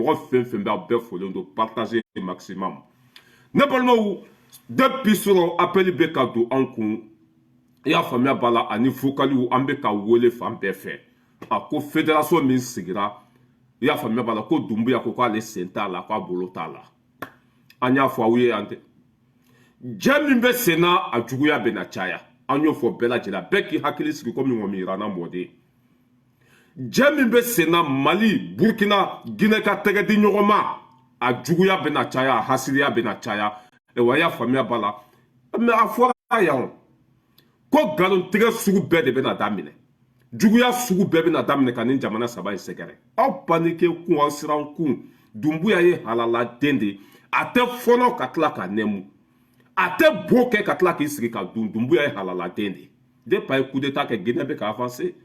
Mɔgɔ fɛn fɛn bɛ, aw bɛɛ folen don. Partager maximum. Ne balimaw, depuis sɔrɔ appel bɛ ka don an kun, i y'a faamuya b'a la, ani vocaliw, an bɛ ka wele fan bɛɛ fɛ. A ko fédération min sigira, i y'a faamuya b'a la, ko Dumbuya ko k'ale sen t'a la, k'a bolo t'a la. An y'a fɔ aw ye yan tɛ, jɛ min bɛ sen na, a juguya bɛ na caya. An y'o fɔ bɛɛ lajɛlen, bɛɛ k'i hakili sigi komi ŋɔmi yiranna mɔden. Jɛ min bɛ sen na, Mali, Burukina, Ginɛ ka tɛgɛ di ɲɔgɔn ma, a juguya bɛ na caya, a hasiriya bɛ na caya. Wa i y'a faamuya b'a la, mais a fɔra yan ko nkalontigɛ sugu bɛɛ de bɛna daminɛ, juguya sugu bɛɛ bɛna daminɛ ka nin jamana saba in sɛgɛrɛ. Aw paniquer kun, aw siran kun. Dumbuya ye halaladen de ye. A tɛ fɔnɔ ka tila ka nɛmu, a tɛ bo kɛ ka tila k'i sigi ka dun. Dumbuya ye halaladen de ye. Depuis a ye coup d'état kɛ, Guinée bɛ ka avancer.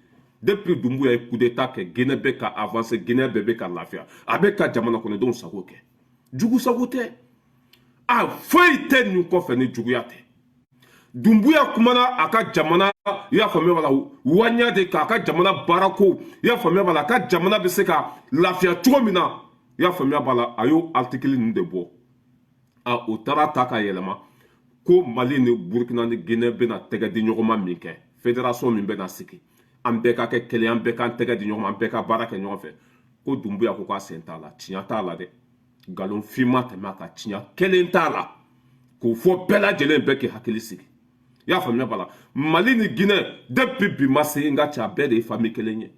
Depuis Dumbuya ye coup d'état kɛ, Guinée bɛ ka avancer, Guinée bɛɛ bɛ ka lafiya. A bɛ ka jamana kɔnɔdenw sago kɛ, jugu sago tɛ. A foyi tɛ nin kɔfɛ ni juguya tɛ. Dumbuya kumana a ka jamana, i y'a faamuya b'a la, waɲa de k'a ka jamana baarako, i y'a faamuya b'a la, a ka jamana bɛ se ka lafiya cogo min na, i y'a faamuya b'a la, a y'o article ninnu de bɔ. A o taara ta ka yɛlɛma ko Mali ni Burukina ni Guinée bɛna tɛgɛ di ɲɔgɔn ma min kɛ, fédération min bɛna sigi, an bɛɛ ka kɛ kelen, an bɛɛ k'an tɛgɛ di ɲɔgɔn ma, an bɛɛ ka baara kɛ ɲɔgɔn fɛ, ko Dumbuya ko k'a sen t'a la. Tiɲɛ t'a la dɛ, nkalon finma tɛmɛ a kan, tiɲɛ kelen t'a la. K'o fɔ bɛɛ lajɛlen, bɛɛ k'i hakili sigi, i y'a faamuya b'a la. Mali ni Guinée, depuis bi ma se, n ka ca, bɛɛ de ye famille kelen ye.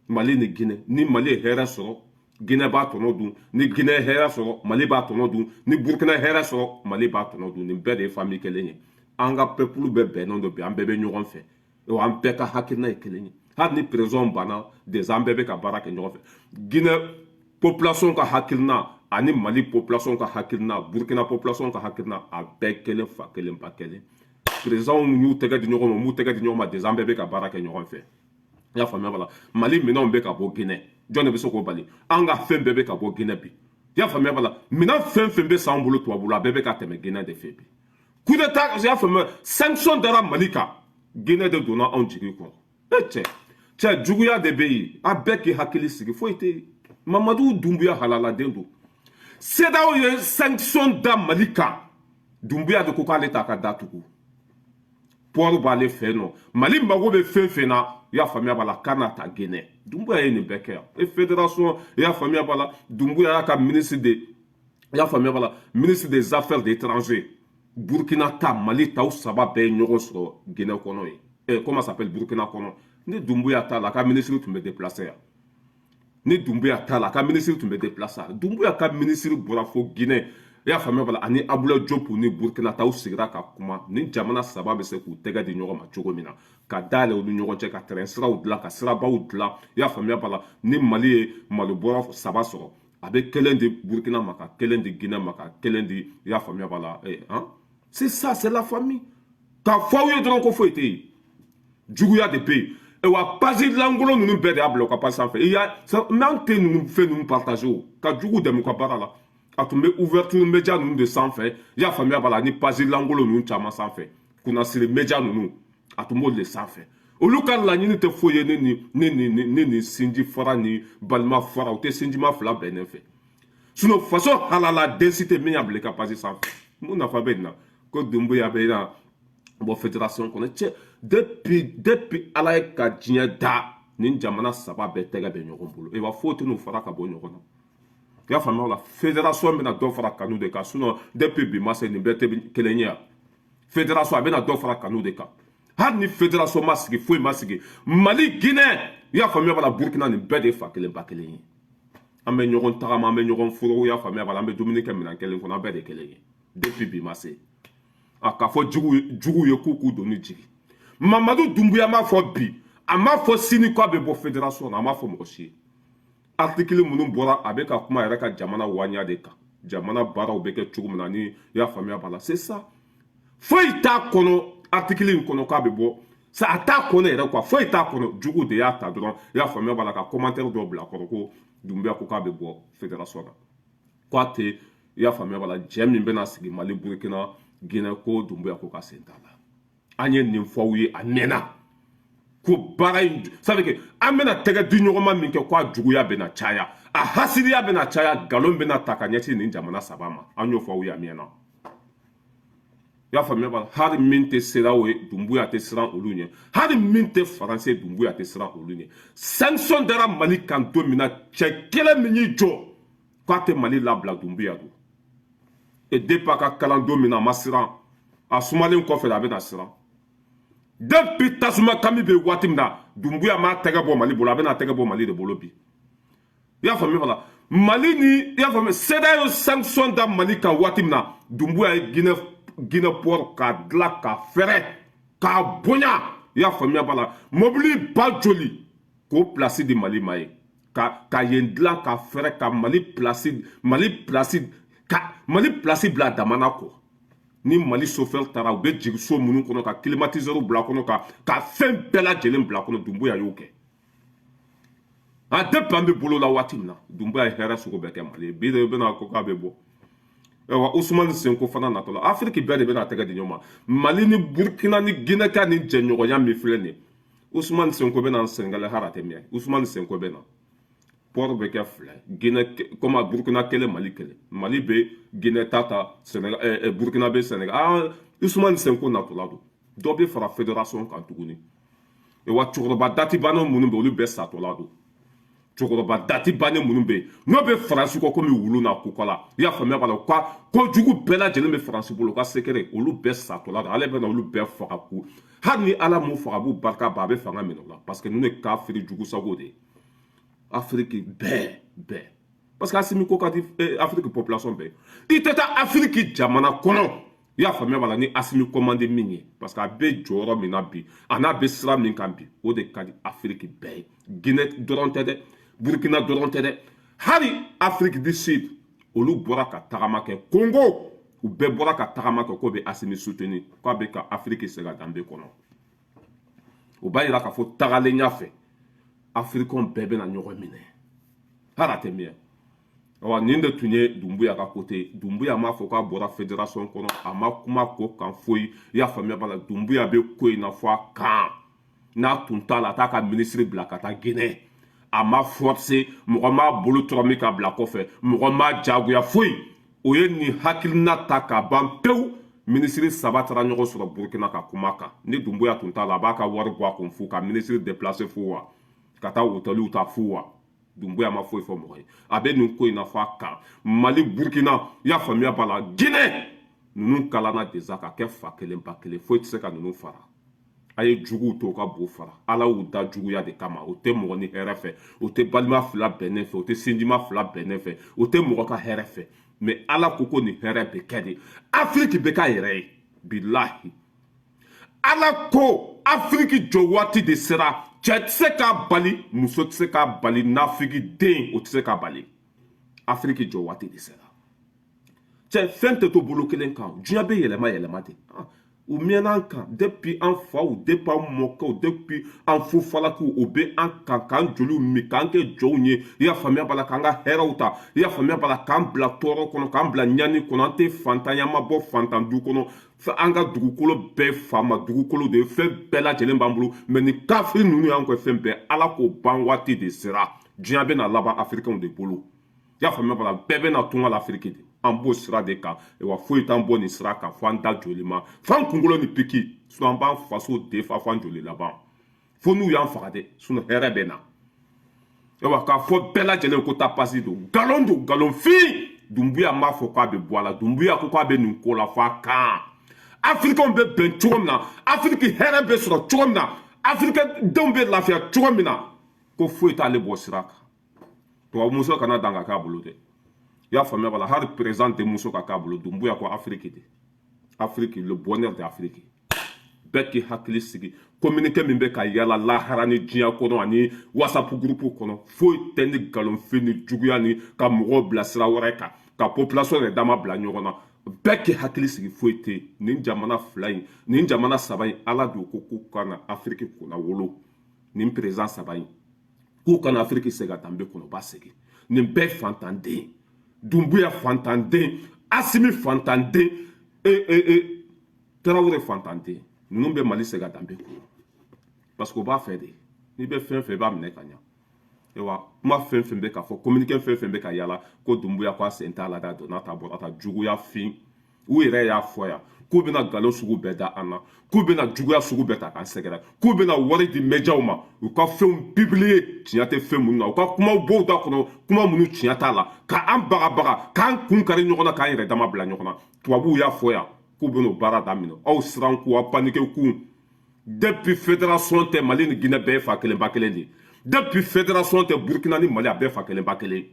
Mali ni Guinée, ni Mali ye hɛrɛ sɔrɔ, Guinée b'a tɔnɔ dun. Ni Guinée ye hɛrɛ sɔrɔ, Mali b'a tɔnɔ dun. Ni Burukina ye hɛrɛ sɔrɔ, Mali b'a tɔnɔ dun. Nin bɛɛ de ye famille kelen ye. An ka peuple bɛɛ bɛnnen don bi, an bɛɛ bɛ ɲɔgɔn fɛ, wa an bɛɛ ka hakilina ye kelen ye. Hali ni président banna déjà, an bɛɛ bɛ ka baara kɛ ɲɔgɔn fɛ. Guinée population ka hakilina ani Mali population ka hakilina, Burukina population ka hakilina, a bɛɛ kelen, fa kelen, ba kelen. Président y'u tɛgɛ di ɲɔgɔn ma, m'u tɛgɛ di ɲɔgɔn ma déjà, an bɛɛ bɛ ka baara kɛ ɲɔgɔn fɛ, i y'a faamuya b'a la. Mali minɛnw bɛ ka bɔ Guinée, jɔn de bɛ se k'o bali? An ka fɛn bɛɛ bɛ ka bɔ Guinée bi, i y'a faamuya b'a la. Minɛn fɛn fɛn bɛ s'an bolo tubabula, a bɛɛ bɛ ka tɛmɛ Guinée de fɛ bi. Coup d'état, i y'a faamuya, sanction dara Mali kan, Guinée de donna anw jigi kɔrɔ. E cɛ, cɛ juguya de bɛ yen. A bɛɛ k'i hakili sigi, foyi tɛ yen. Mamadu Dunbuya halaladen don. CEDEAO ye sanction da Mali kan, Dunbuya de ko k'ale t'a ka da tugu. Port b'ale fɛ yen nɔ, Mali mago bɛ fɛn fɛn na, i y'a faamuya b'a la, k'a na ta Guinée. Dunbuya ye nin bɛɛ kɛ yan. E fédération, i y'a faamuya b'a la, Dunbuya y'a ka ministre de, i y'a faamuya b'a la, ministre des Affaires étrangères, Burkina ta, Mali ta, u saba bɛɛ ye ɲɔgɔn sɔrɔ Guinée kɔnɔ ye. Eh, comment ça s'appelle, Burkina kɔnɔ. Ni Dunbuya t'a la, a ka ministre tun bɛ déplacer yan. Ni Dunbuya t'a la, a ka ministre tun bɛ déplacer yan. Dunbuya ka ministre bɔra fo Guinée, i y'a faamuya b'a la, ani Abdoulaye Diop ni Burkina ta, u sigira ka kuma ni jamana saba bɛ se k'u tɛgɛ di ɲɔgɔn ma cogo min na, ka dayɛlɛ u ni ɲɔgɔn cɛ, ka train siraw dilan, ka sirabaw dilan, i y'a faamuya b'a la. Ni Mali ye malo bɔrɔ saba sɔrɔ, a bɛ kelen di Burkina ma, ka kelen di Guinée ma, ka kelen di, i y'a faamuya b'a la. Eh, hein? C'est ça, c'est la famille. K'a fɔ aw ye dɔrɔn ko foyi tɛ yen, juguya de bɛ yen. Wa page lankolon ninnu bɛɛ de y'a bila u ka page sanfɛ. I y'a mais an tɛ ninnu fɛn ninnu partager o ka jugu dɛmɛ u ka baara la. A tun bɛ ouverture média ninnu de sanfɛ, i y'a faamuya b'a la, ani page lankolon ninnu caman sanfɛ, kunnasiri média ninnu, a tun b'olu de sanfɛ. Olu ka laɲini tɛ foyi ye ni sinji fara ni balima fara, u tɛ sinjima fila bɛnnen fɛ. Sinon faso halala den si tɛ min y'a bila i ka page sanfɛ. Mun nafa bɛ nin na ko Dunbuya bɛ na bɔ fédération kɔnɔ? Cɛ, depuis Ala ye ka diɲɛ da, nin jamana saba bɛɛ tɛgɛ bɛ ɲɔgɔn bolo. I b'a foyi tɛ n'u fara ka bɔ ɲɔgɔn na, i y'a faamuya o la. Fédération bɛna dɔ fara kanu de kan. Sinon depuis bi ma se, nin bɛɛ tɛ kelen ye yan. Fédération a bɛna dɔ fara kanu de kan. Hali ni fédération ma sigi, foyi ma sigi, Mali, Guinée, i y'a faamuya b'a la, Burukina, nin bɛɛ de ye fa kelen ba kelen ye. An bɛ ɲɔgɔn tagama, an bɛ ɲɔgɔn furu, i y'a faamuya b'a la, an bɛ dumuni kɛ minɛn kelen kɔnɔ, an bɛɛ de ye kelen ye depuis bi ma se. A k'a fɔ jugu ye k'u k'u doni jigin. Mamadu Dunbuya m'a fɔ bi, a m'a fɔ sini k'a bɛ bɔ fédération na. A m'a fɔ mɔgɔ si ye. Article minnu bɔra, a bɛ ka kuma yɛrɛ ka jamana waɲa de kan, jamana baaraw bɛ kɛ cogo min na, ni i y'a faamuya b'a la. C'est ça, foyi t'a kɔnɔ article in kɔnɔ k'a bɛ bɔ sa, a t'a kɔnɔ yɛrɛ quoi, foyi t'a kɔnɔ. Jugu de y'a ta dɔrɔn, i y'a faamuya b'a la, ka commentaire dɔw bila a kɔrɔ ko Dunbuya ko k'a bɛ bɔ fédération na, k'a tɛ, i y'a faamuya b'a la, jɛ min bɛna sigi Mali, Burukina, Guinée, ko Dunbuya ko ka sen t'a la. An ye nin fɔ aw ye a mɛnna ko baara in, ça veut dire an bɛna tɛgɛ di ɲɔgɔn ma min kɛ, ko a juguya bɛna caya. A hasidiya bɛna caya, nkalon bɛna ta ka ɲɛsin nin jamana saba ma. An y'o fɔ aw ye a mɛnna. I y'a faamuya b'a la? Hali min tɛ CEDEAO ye, Dunbuya tɛ siran olu ɲɛ. Hali min tɛ Faransi, Dunbuya tɛ siran olu ɲɛ. Sanction dara Mali kan don min na, cɛ kelen min y'i jɔ k'a tɛ Mali labila, Dunbuya don. Et depuis a ka kalan don min na, a ma siran. A sumalen kɔfɛ, a bɛna siran. Depuis tasuma kami bɛ waati min na, Dunbuya m'a tɛgɛ bɔ Mali bolo, a bɛna tɛgɛ bɔ Mali de bolo bi. I y'a faamuya b'a la? Mali ni, i y'a faamuya, CEDEAO sanction da Mali kan waati min na, Dunbuya ye Guinée port k'a dilan, k'a fɛrɛ, k'a bonya. I y'a faamuya b'a la? Mobili ba joli k'o place di Mali ma ye, ka yen dilan, ka fɛrɛ, ka Mali place, ka Mali place bila a damana kɔ. Ni Mali chauffeur taara, u bɛ jigin so minnu kɔnɔ, ka climatiseur bila kɔnɔ, ka fɛn bɛɛ lajɛlen bila kɔnɔ, Dunbuya y'o kɛ. A depuis an bɛ bolo la waati min na, Dunbuya ye hɛrɛ sugu bɛɛ kɛ Mali ye. Bi de bɛna ko k'a bɛ bɔ. Ayiwa, Usumani Senko fana natɔ la, Afiriki bɛɛ de bɛna tɛgɛ di ɲɔgɔn ma. Mali ni Burukina ni Ginɛ ka ni jɛɲɔgɔnya min filɛ nin ye, Usumani Senko bɛna Senegali hara tɛ mɛn. Usumani Senko bɛna port bɛ kɛ fila ye, Ginɛ komi Burukina kelen, Mali kelen. Mali bɛ Ginɛ ta ta, Senegal, Burukina bɛ Senegal. Aa, Usumani Senko natɔla don. Dɔ bɛ fara fédération kan tuguni. Wa cɛkɔrɔba datibanna minnu bɛ, olu bɛɛ satɔla don. Cɛkɔrɔba dati bannen minnu bɛ yen, n'o bɛ Faransi kɔ komi wulu n'a kukɔ la, i y'a faamuya b'a la, ka kojugu bɛɛ lajɛlen bɛ Faransi bolo, ka sekere, olu bɛɛ satɔla don. Ale bɛ na olu bɛɛ faga k'u, hali ni Ala m'u faga, a b'u barika ban, a bɛ fanga minɛ o la, parce que ninnu ye kafiri jugu sago de ye Afiriki bɛɛ bɛɛ, parce que Asimi ko ka di Afiriki population bɛɛ. I tɛ taa Afiriki jamana kɔnɔ, i y'a faamuya b'a la, ni Asimi commande min ye, parce que a bɛ jɔyɔrɔ min na bi, a n'a bɛ sira min kan bi, o de ka di Afiriki bɛɛ ye. Ginɛ dɔrɔn tɛ dɛ, Burukina dɔrɔn tɛ dɛ, hali Afrique du Sud, olu bɔra ka tagama kɛ, Kongo, u bɛɛ bɔra ka tagama kɛ k'o bɛ Asimi soutenir, k'a bɛ ka Afiriki segin danbe kɔnɔ. O b'a yira k'a fɔ tagalen ɲɛfɛ, Afirikɛnw bɛɛ bɛna ɲɔgɔn minɛ, hali a tɛ mɛn. Awa, nin de tun ye Dunbuya ka côté. Dunbuya m'a fɔ k'a bɔra fédération kɔnɔ, a ma kuma ko kan foyi. I y'a faamuya b'a la? Dunbuya bɛ ko in na fɔ a kan. N'a tun t'a la, a t'a ka minisiri bila ka taa Ginɛ. A ma forcer, mɔgɔ m'a bolo tɔrɔ min ka bila kɔfɛ, mɔgɔ m'a jagoya foyi. O ye nin hakilina ta ka ban pewu. Minisiri saba taara ɲɔgɔn sɔrɔ Burukina ka kuma kan. Ni Dunbuya tun t'a la, a b'a ka wari bɔ a kun fu ka minisiri déplacer fu wa, ka taa hôteliw ta fu wa? Dunbuya ma foyi fɔ mɔgɔ ye. A bɛ nin ko in na fɔ a kan. Mali, Burukina, i y'a faamuya b'a la, Ginɛ, ninnu kalanna déjà ka kɛ fa kelen ba kelen. Foyi tɛ se ka ninnu fara. A ye juguw to u ka bo fara. Ala y'u da juguya de kama. O tɛ mɔgɔ ni hɛrɛ fɛ, o tɛ balima fila bɛnnen fɛ, o tɛ sinjima fila bɛnnen fɛ, o tɛ mɔgɔ ka hɛrɛ fɛ. Mais Ala ko ko nin hɛrɛ bɛ kɛ de, Afiriki bɛ k'a yɛrɛ ye. Bilahi, Ala ko Afiriki jɔ waati de sera. Cɛ tɛ se k'a bali, muso tɛ se k'a bali, nafigi den o tɛ se k'a bali. Afiriki jɔ waati de sera. Cɛ, fɛn tɛ to bolo kelen kan. Diɲɛ bɛ yɛlɛma yɛlɛma de. U mɛnna an kan depuis an faw, depuis an mɔkɛw, depuis an fufalakiw. O bɛ an kan k'an joliw min, k'an kɛ jɔnw ye. I y'a faamuya b'a la? K'an ka hɛrɛw ta. I y'a faamuya b'a la? K'an bila tɔɔrɔ kɔnɔ, k'an bila ɲani kɔnɔ. An tɛ fantanya ma bɔ fantan du kɔnɔ. An ka dugukolo bɛɛ faama dugukolo de ye, fɛn bɛɛ lajɛlen b'an bolo. Mais ni kafiri ninnu y'an kɛ fɛn bɛɛ, Ala k'o ban waati de sera. Diɲɛ bɛna laban Afirikɛnw de bolo. I y'a faamuya b'a la? Bɛɛ bɛna tunga l'Afiriki de. An b'o sira de kan wa. Foyi t'an bɔ nin sira kan fo an da joli ma, f'an kunkolo ni piki. Sinon an b'an faso de fa f'an joli laban, fo n'u y'an faga dɛ. Sinon hɛrɛ bɛ na. Ayiwa, k'a fɔ bɛɛ lajɛlen ko taa pasi don, nkalon don, nkalon fin. Dunbuya m'a fɔ k'a bɛ bɔ a la. Dunbuya ko k'a bɛ nin ko la fo a kan. Afirikɛnw bɛ bɛn cogo min na, Afiriki hɛrɛ bɛ sɔrɔ cogo min na, Afirikɛ denw bɛ lafiya cogo min na, ko foyi t'ale bɔ sira kan. Tubabumuso kana dan ka k'a bolo dɛ. I y'a faamuya b'a la? Hali président denmuso ka k'a bolo. Dunbuya ko Afiriki de, Afiriki, le bonheur de Afrique. Bɛɛ k'i hakili sigi. Communiqué min bɛ ka yala lahara ni diɲɛ kɔnɔ ani WhatsApp groupe kɔnɔ, foyi tɛ ni nkalonfin ni juguya ni ka mɔgɔw bila sira wɛrɛ kan, ka population yɛrɛ dama bila ɲɔgɔn na. Bɛɛ k'i hakili sigi, foyi tɛ nin jamana fila in, nin jamana saba in. Ala don ko k'u kana Afiriki kunna wolo. Nin président saba in, k'u kana Afiriki segin ka danbe kɔnɔ, u b'a segin. Nin bɛɛ fantanden, Dunbuya fantanden, Asimi fantanden, Tarawele fantanden, ninnu bɛ Mali segin ka danbe kɔnɔ, parce que u b'a fɛ de. N'i bɛ fɛn fɛn, i b'a minɛ ka ɲa. Ayiwa, kuma fɛn fɛn bɛ k'a fɔ, communiqué fɛn fɛn bɛ ka yala ko Dumbuya ko a sen t'a la dɛ, a donna ta, a bɔra ta, juguya fin. U yɛrɛ y'a fɔ yan k'u bɛna nkalon sugu bɛɛ da an na, k'u bɛna juguya sugu bɛɛ ta k'an sɛgɛrɛ, k'u bɛna wari di médiaw ma u ka fɛnw publier, tiɲɛ tɛ fɛn minnu na, u ka kumaw bɔ u da kɔnɔ, kuma minnu tiɲɛ t'a la, k'an bagabaga, k'an kun kari ɲɔgɔn na, k'an yɛrɛ dama bila ɲɔgɔn na. Tubabuw y'a fɔ yan k'u bɛn'o baara daminɛ. Aw siran k'u aw paniquer kun. Depuis fédération tɛ, Mali ni Guinée bɛɛ ye fa kelen ba kelen de ye. Depuis fédération tɛ, Burkina ni Mali, a bɛɛ fa kelen ba kelen.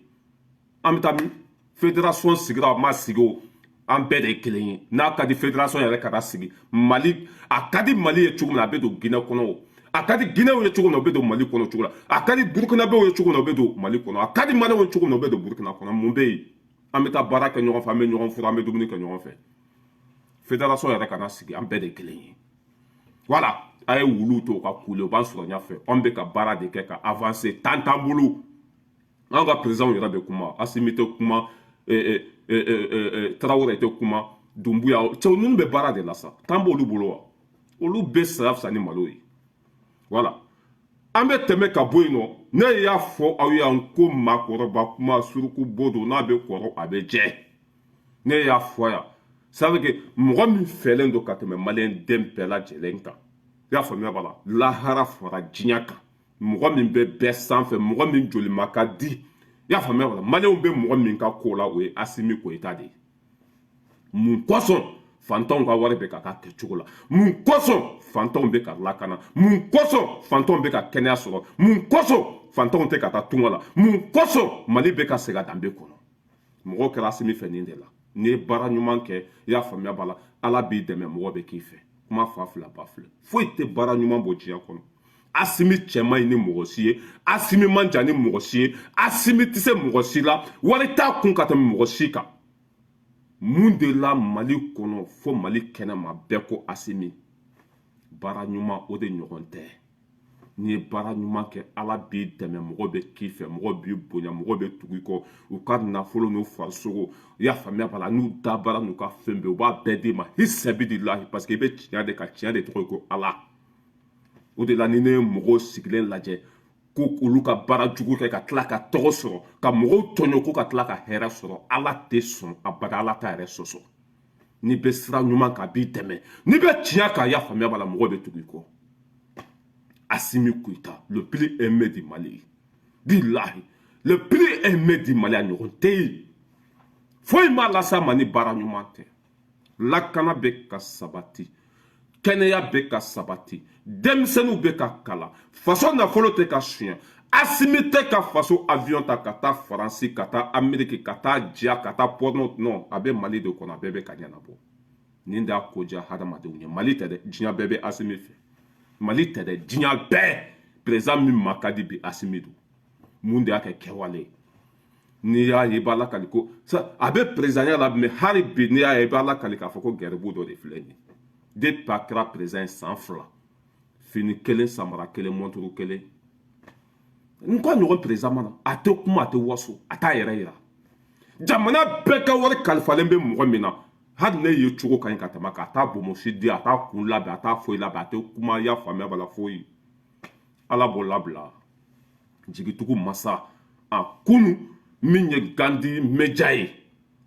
An bɛ taa min? Fédération sigira, a ma sigi o, an bɛɛ de ye kelen ye. N'a ka di fédération yɛrɛ ka taa sigi Mali, a ka di Mali ye cogo min na, a bɛ don Guinée kɔnɔ o. A ka di Guinéw ye cogo min na, o bɛ don Mali kɔnɔ cogo la. A ka di Burkinabéw ye cogo min na, o bɛ don Mali kɔnɔ. A ka di Maliyɛnw ye cogo min na, o bɛ don Burkina kɔnɔ. Mun bɛ yen? An bɛ taa baara kɛ ɲɔgɔn fɛ, an bɛ ɲɔgɔn furu, an bɛ dumuni kɛ ɲɔgɔn fɛ. Fédération yɛrɛ kana sigi, an bɛɛ de ye kelen ye. Voilà, a ye wuluw to u ka kule, u b'an sɔrɔ ɲɛfɛ. Anw bɛ ka baara de kɛ ka avancer tan t'an bolo. An ka président yɛrɛ bɛ kuma, Asimi tɛ kuma, Tarawele tɛ kuma, Dumbuya, cɛw ninnu bɛ baara de la sa. Tan b'olu bolo wa? Olu bɛ saya fisa ni malo ye. Voilà, an bɛ tɛmɛ ka bɔ yen nɔ. Ne y'a fɔ aw ye ko maakɔrɔba kuma, suruku bo don, n'a bɛ kɔrɔ a bɛ jɛ. Ne y'a fɔ yan, ça veut dire mɔgɔ min fɛlen don ka tɛmɛ maliyɛn den bɛɛ lajɛlen kan, i y'a faamuya b'a la, lahara fara diɲɛ kan, mɔgɔ min bɛ bɛɛ sanfɛ, mɔgɔ min jolima ka di, i y'a faamuya b'a la, maliyɛnw bɛ mɔgɔ min ka ko la, o ye Asimi Goyita de ye. Mun kosɔn fantanw ka wari bɛ ka k'a kɛcogo la? Mun kosɔn fantanw bɛ ka lakana? Mun kosɔn fantanw bɛ ka kɛnɛya sɔrɔ? Mun kosɔn fantanw tɛ ka taa tunga la? Mun kosɔn Mali bɛ ka segin a danbe kɔnɔ? Mɔgɔw kɛra Asimi fɛ nin de la. N'i ye baara ɲuman kɛ, i y'a faamuya b'a la, Ala b'i dɛmɛ, mɔgɔ bɛ k'i fɛ. Kuma fa fila ba filɛ, foyi tɛ baara ɲuman bɔ diɲɛ kɔnɔ. Asimi cɛ man ɲi ni mɔgɔ si ye, Asimi man jan ni mɔgɔ si ye, Asimi tɛ se mɔgɔ si la, wari t'a kun ka tɛmɛ mɔgɔ si kan. Mun de la Mali kɔnɔ fo Mali kɛnɛma, bɛɛ ko Asimi? Baara ɲuman, o de ɲɔgɔn tɛ. N'i ye baara ɲuman kɛ, Ala b'i dɛmɛ, mɔgɔ bɛ k'i fɛ, mɔgɔ b'i bonya, mɔgɔ bɛ tugu i kɔ, u ka nafolo n'u farisogo, i y'a faamuya b'a la, n'u dabara n'u ka fɛn bɛɛ, u b'a bɛɛ d'i ma hisabidilahi, parce que i bɛ tiɲɛ de kan. Tiɲɛ de tɔgɔ ye ko Ala. O de la, ni ne ye mɔgɔw sigilen lajɛ ko olu ka baara jugu kɛ ka tila ka tɔgɔ sɔrɔ, ka mɔgɔw tɔɲɔ ko ka tila ka hɛrɛ sɔrɔ, Ala tɛ sɔn abada. Ala t'a yɛrɛ sɔsɔ. N'i bɛ sira ɲuman kan, a b'i dɛmɛ. N'i bɛ tiɲɛ kan, i y'a faamuya b'a la, mɔgɔ bɛ tugu i kɔ. Assimi Goïta, le plus aimé du Mali. Billahi, le plus aimé du Mali, a ɲɔgɔn tɛ yen. Foyi m'a las'a ma ni baara ɲuman tɛ. Lakana bɛ ka sabati, kɛnɛya bɛ ka sabati, denmisɛnninw bɛ ka kalan, faso nafolo tɛ ka suɲɛ. Asimi tɛ ka faso avion ta ka taa Faransi, ka taa Amérique, ka taa diya, ka taa porno. Non, a bɛ Mali de kɔnɔ, a bɛɛ bɛ ka ɲɛnabɔ. Nin de y'a ko diya hadamadenw ye. Mali tɛ dɛ, diɲɛ bɛɛ bɛ Asimi fɛ. Mali tɛ dɛ, diɲɛ bɛɛ. Président min ma ka di bi, Asimi don. Mun de y'a kɛ? Kɛwale. N'i y'a ye, i b'a lakali ko a bɛ présidentya la, mais hali bi, n'i y'a ye, i b'a lakali k'a fɔ ko gɛribu dɔ de filɛ nin ye. Depuis a kɛra président ye san 2, fini kelen, samara kelen, montre kelen. N ko a ɲɔgɔn président ma na. A tɛ kuma, a tɛ waso, a t'a yɛrɛ yira. Jamana bɛɛ ka wari kalifalen bɛ mɔgɔ min na, hali ne ye cogo ka ɲi ka tɛmɛ kan, a t'a bonbonsi di, a t'a kun labɛn, a t'a foyi labɛn, a tɛ kuma, i y'a faamuya b'a la, foyi. Ala b'o labila. Jigitugu masa a kunu min ye Gandi Média ye,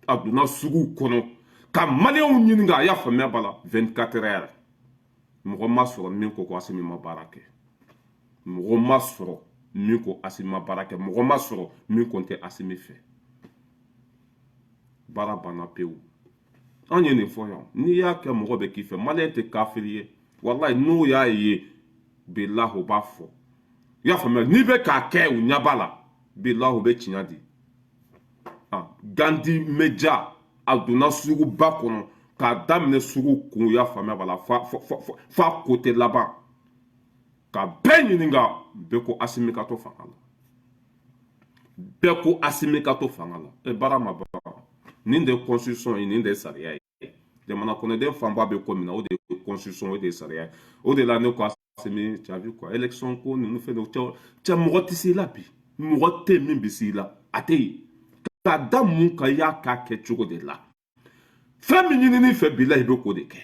a donna sugu kɔnɔ ka maliyɛnw ɲininka, a y'a faamuya b'a la, 24 heures, mɔgɔ ma sɔrɔ min ko ko Asimi ma baara kɛ. Mɔgɔ ma sɔrɔ min ko Asimi ma baara kɛ. Mɔgɔ ma sɔrɔ min ko n tɛ Asimi fɛ. Baara banna pewu. An ye nin fɔ yan, n'i y'a kɛ, mɔgɔ bɛ k'i fɛ. Maliyɛn tɛ kafiri ye, walayi. N'o y'a ye, bilahi, u b'a fɔ, i y'a faamuya. N'i bɛ k'a kɛ, u ɲɛ b'a la, bilahi, u bɛ tiɲɛ di. Gandi Média, a donna suguba kɔnɔ k'a daminɛ sugu kun, i y'a faamuya b'a la, fa côté laban, ka bɛɛ ɲininka. Bɛɛ ko Asimi ka to fanga la, bɛɛ ko Asimi ka to fanga la. E baara ma ban. Nin de ye constitution ye, nin de ye sariya ye. Jamana kɔnɔden fanba bɛ ko min na, o de ye constitution, o de ye sariya ye. O de la ne ko Asimi, tu as vu quoi, élection ko ninnu fɛn dɔ, cɛ cɛ, mɔgɔ tɛ se i la bi. Mɔgɔ tɛ min bɛ se i la, a tɛ yen. K'a da mun kan? I y'a k'a kɛ cogo de la. Fɛn min ɲinini fɛ bi la, i bɛ k'o de kɛ.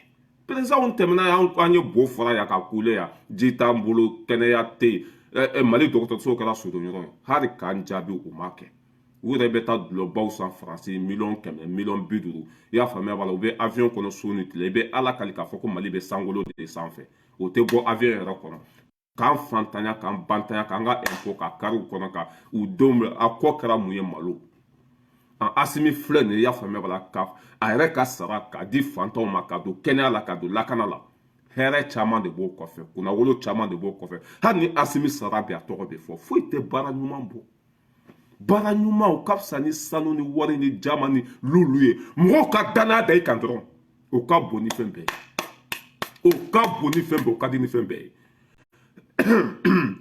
Président tɛmɛna yan, an ye bo fara yan ka kule yan, ji t'an bolo, kɛnɛya tɛ yen. Mali dɔgɔtɔrɔso kɛra sodonyɔrɔ ye. Hali k'an jaabi, u m'a kɛ. U yɛrɛ bɛ taa dulɔbaw san Faransi, 100 000 000, 50 000 000, i y'a faamuya b'a la. U bɛ avion kɔnɔ su ni tile. I bɛ Ala kali k'a fɔ ko Mali bɛ sankolo de sanfɛ. O tɛ bɔ avion yɛrɛ kɔnɔ, k'an fantanya, k'an bantanya, k'an ka impôt ka kariw kɔnɔ, ka u denw. A kɔ kɛra mun ye? Malo. Asimi filɛ nin ye, i y'a faamuya b'a la, ka a yɛrɛ ka sara k'a di fantanw ma, ka don kɛnɛya la, ka don lakana la. Hɛrɛ caman de b'o kɔfɛ, kunnawolo caman de b'o kɔfɛ. Hali ni Asimi sara bi, a tɔgɔ bɛ fɔ. Foyi tɛ baara ɲuman bɔ. Baara ɲuman, o ka fisa ni sanu ni wari ni jama ni lulu ye. Mɔgɔw ka danaya da i kan dɔrɔn, o ka bon ni fɛn bɛɛ ye, o ka bon ni fɛn bɛɛ, o ka di ni fɛn bɛɛ ye.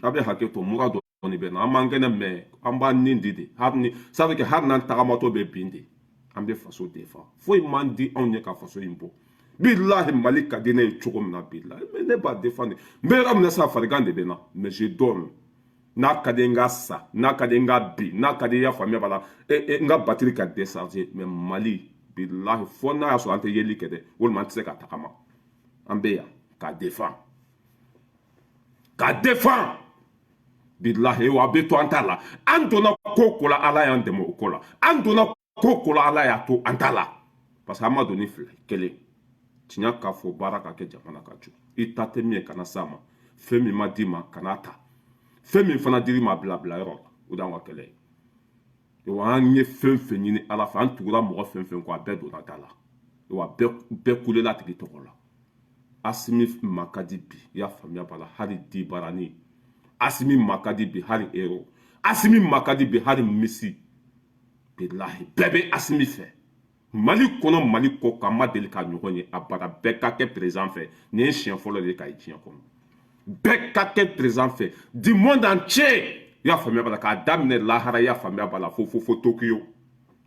A bɛ hakɛ to, mura dɔɔni bɛ na. An b'an kɛnɛ mɛ, an b'an nin di de. Hali ni ça veut que hali n'an tagamatɔ bɛ bin de, an bɛ faso défend. Foyi man di anw ye ka faso in bɔ. Bilahi, Mali ka di ne ye cogo min na, bilahi, mais ne b'a défendre. N bɛ yɔrɔ min na sisan, farigan de bɛ n na, mais je donne. N'a ka di n ka sa, n'a ka di n ka bin, n'a ka di, i y'a faamuya b'a la, n ka batterie ka décharger, mais Mali, bilahi, fɔ n'a y'a sɔrɔ an tɛ yeli kɛ dɛ, walima an tɛ se ka tagama, an bɛ yan k'a défend, k'a défend, bilahi. Wa a bɛ to an ta la. An donna ko ko la, Ala y'an dɛmɛ o ko la. An donna ko ko la, Ala y'a to an ta la, parce que an ma don ni fila kelen. Tiɲɛ k'a fɔ, baara ka kɛ, jamana ka jɔ. I ta tɛ min ye, kana s'a ma. Fɛn min ma d'i ma, kana ta. Fɛn min fana dir'i ma, bila bila yɔrɔ la. O de y'an ka kɛlɛ ye. Wa an ye fɛn fɛn ɲini Ala fɛ, an tugura mɔgɔ fɛn fɛn kɔ, a bɛɛ donna da la. Wa bɛɛ kulela tigi tɔgɔ la. Asimi ma ka di bi, i y'a faamuya b'a la, hali dibarani. Asimi ma ka di bi, hali ero. Asimi ma ka di bi, hali misi. Bilahi, bɛɛ bɛ Asimi fɛ, Mali kɔnɔ, Mali kɔ kan. Ma deli ka ɲɔgɔn ye a bara. Bɛɛ ka kɛ président fɛ, nin ye siɲɛ fɔlɔ de ye k'a ye diɲɛ kɔnɔ. Bɛɛ ka kɛ président fɛ du monde entier, i y'a faamuya b'a la, k'a daminɛ lahara, i y'a faamuya b'a la, fo fo fo Tokiyo.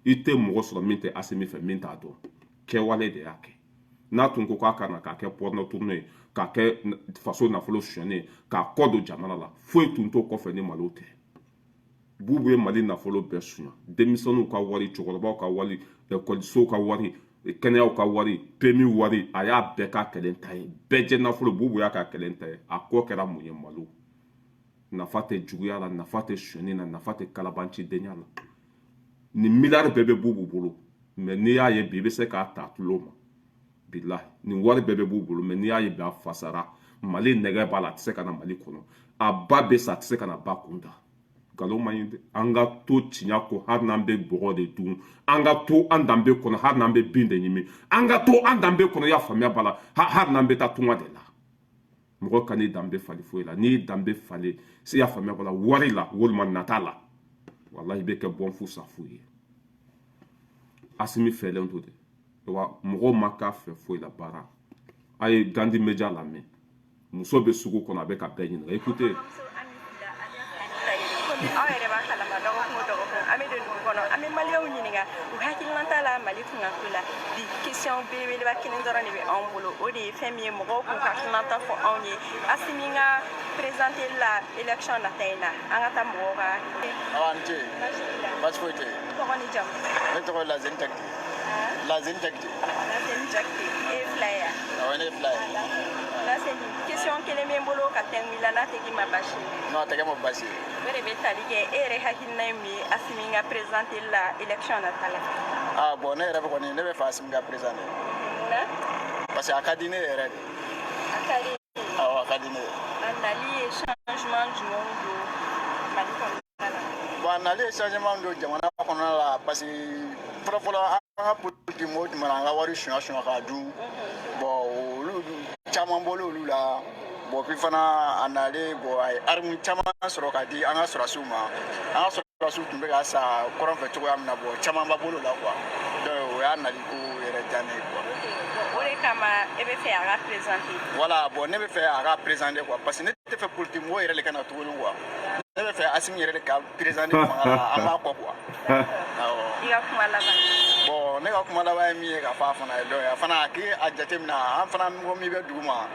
I tɛ mɔgɔ sɔrɔ min tɛ Asimi fɛ, min t'a dɔn. Kɛwale de y'a kɛ. N'a tun ko k'a ka na k'a kɛ porno tourné ye, k'a kɛ faso nafolo sonyɛnen ye, k'a kɔ don jamana la, foyi tun t'o kɔfɛ ni malo tɛ. Bubu ye Mali nafolo bɛɛ suɲa: denmisɛnninw ka wari, cɛkɔrɔbaw ka wari, ekɔlisow ka wari, kɛnɛyaw ka wari, PMU wari, a y'a bɛɛ k'a kelen ta ye. Bɛɛ jɛ nafolo, Bubu y'a k'a kelen ta ye. A kɔ kɛra mun ye? Malo. Nafa tɛ juguya la, nafa tɛ sonyɛni na, nafa tɛ kalabancidenya la. Nin miliyari bɛɛ bɛ Bubu bolo, mais n'i y'a ye bi, i bɛ se k'a ta tulo ma. Bilahi, nin wari bɛɛ bɛ b'u bolo, mais n'i y'a ye bi, a fasara. Mali nɛgɛ b'a la, a tɛ se ka na Mali kɔnɔ. A ba bɛ sa, a tɛ se ka na ba kun da. Nkalon man ɲi dɛ. An ka to tiɲɛ ko, hali n'an bɛ bɔgɔ de dun, an ka to an danbe kɔnɔ, hali n'an bɛ bin de ɲimi, an ka to an danbe kɔnɔ, i y'a faamuya b'a la, hali n'an bɛ taa tunga de la. Mɔgɔ kan'i danbe falen foyi la. N'i y'i danbe falen, i y'a faamuya b'a la, wari la walima nata la, walahi, i bɛ kɛ bɔn fu sa fu ye. Asimi fɛlen to dɛ. Wa mɔgɔw ma k'a fɛ foyi la. Baara a ye Gandi Media lamɛn. Muso bɛ sugu kɔnɔ, a bɛ ka bɛɛ ɲininka. Écoutez. Aw yɛrɛ b'a kalama, dɔgɔkun o dɔgɔkun, an bɛ don dugu kɔnɔ, an bɛ Maliyɛnw ɲininka u hakilinata la Mali kunkanko la. Bi, question belebeleba kelen dɔrɔn de bɛ anw bolo. O de ye fɛn min ye, mɔgɔw k'u hakilinata fɔ anw ye Asimi ka présenter la élection nata in na. An ka taa mɔgɔw ka. Awa, n ce. Baasi foyi tɛ yen. Tɔgɔ ni jamu? Ne tɔgɔ ye Lazeni Jakite. Lazeni Jakite. Laseni Jakite, e ye fila ye yan? Awɔ, ne ye fila ye. Laseni, question kelen bɛ n bolo ka tɛngu i la, n'a tɛ k'i ma baasi ye. Non, a tɛ kɛ ma baasi ye. O de bɛ tali kɛ e yɛrɛ hakilina ye mun ye Asimi ka présenter la élection nata la? Ah bon, ne yɛrɛ bɛ kɔni, ne bɛ fɛ Asimi ka présenter. Munna? Parce que a ka di ne yɛrɛ de. A ka di? Awɔ, a ka di ne ye. A nali ye changement jumɛnw don Mali kɔnɔna la? Bon, a nali ye changement don jamana kɔnɔna la, parce que fɔlɔ-fɔlɔ, an ka politique mɔgɔw tun bɛ an ka wari suɲa suɲa k'a dun. Bon, olu caman bɔlen olu la. Bon, puis fana, a nalen, bon, a ye arme caman sɔrɔ k'a di an ka sɔrɔdasiw ma. An ka sɔrɔdasiw tun bɛ ka sa kɔrɔn fɛ cogoya min na, bon, caman ba bolo la quoi. Donc o y'a nali ko yɛrɛ diya ne ye quoi. O de kama e bɛ fɛ a ka présenter? Voilà, bon, ne bɛ fɛ a ka présenter quoi, parce que ne tɛ fɛ politique mɔgɔw yɛrɛ de ka na tuguni quoi. Ne bɛ fɛ Asimi yɛrɛ de ka présenter fanga la, an b'a kɔ quoi. Awɔ. I ka kuma laban? Bon, ne ka kuma laban ye min ye ka fɔ a fana ye, donc a fana a k'i a jateminɛ, an fana mɔgɔ min bɛ dugu ma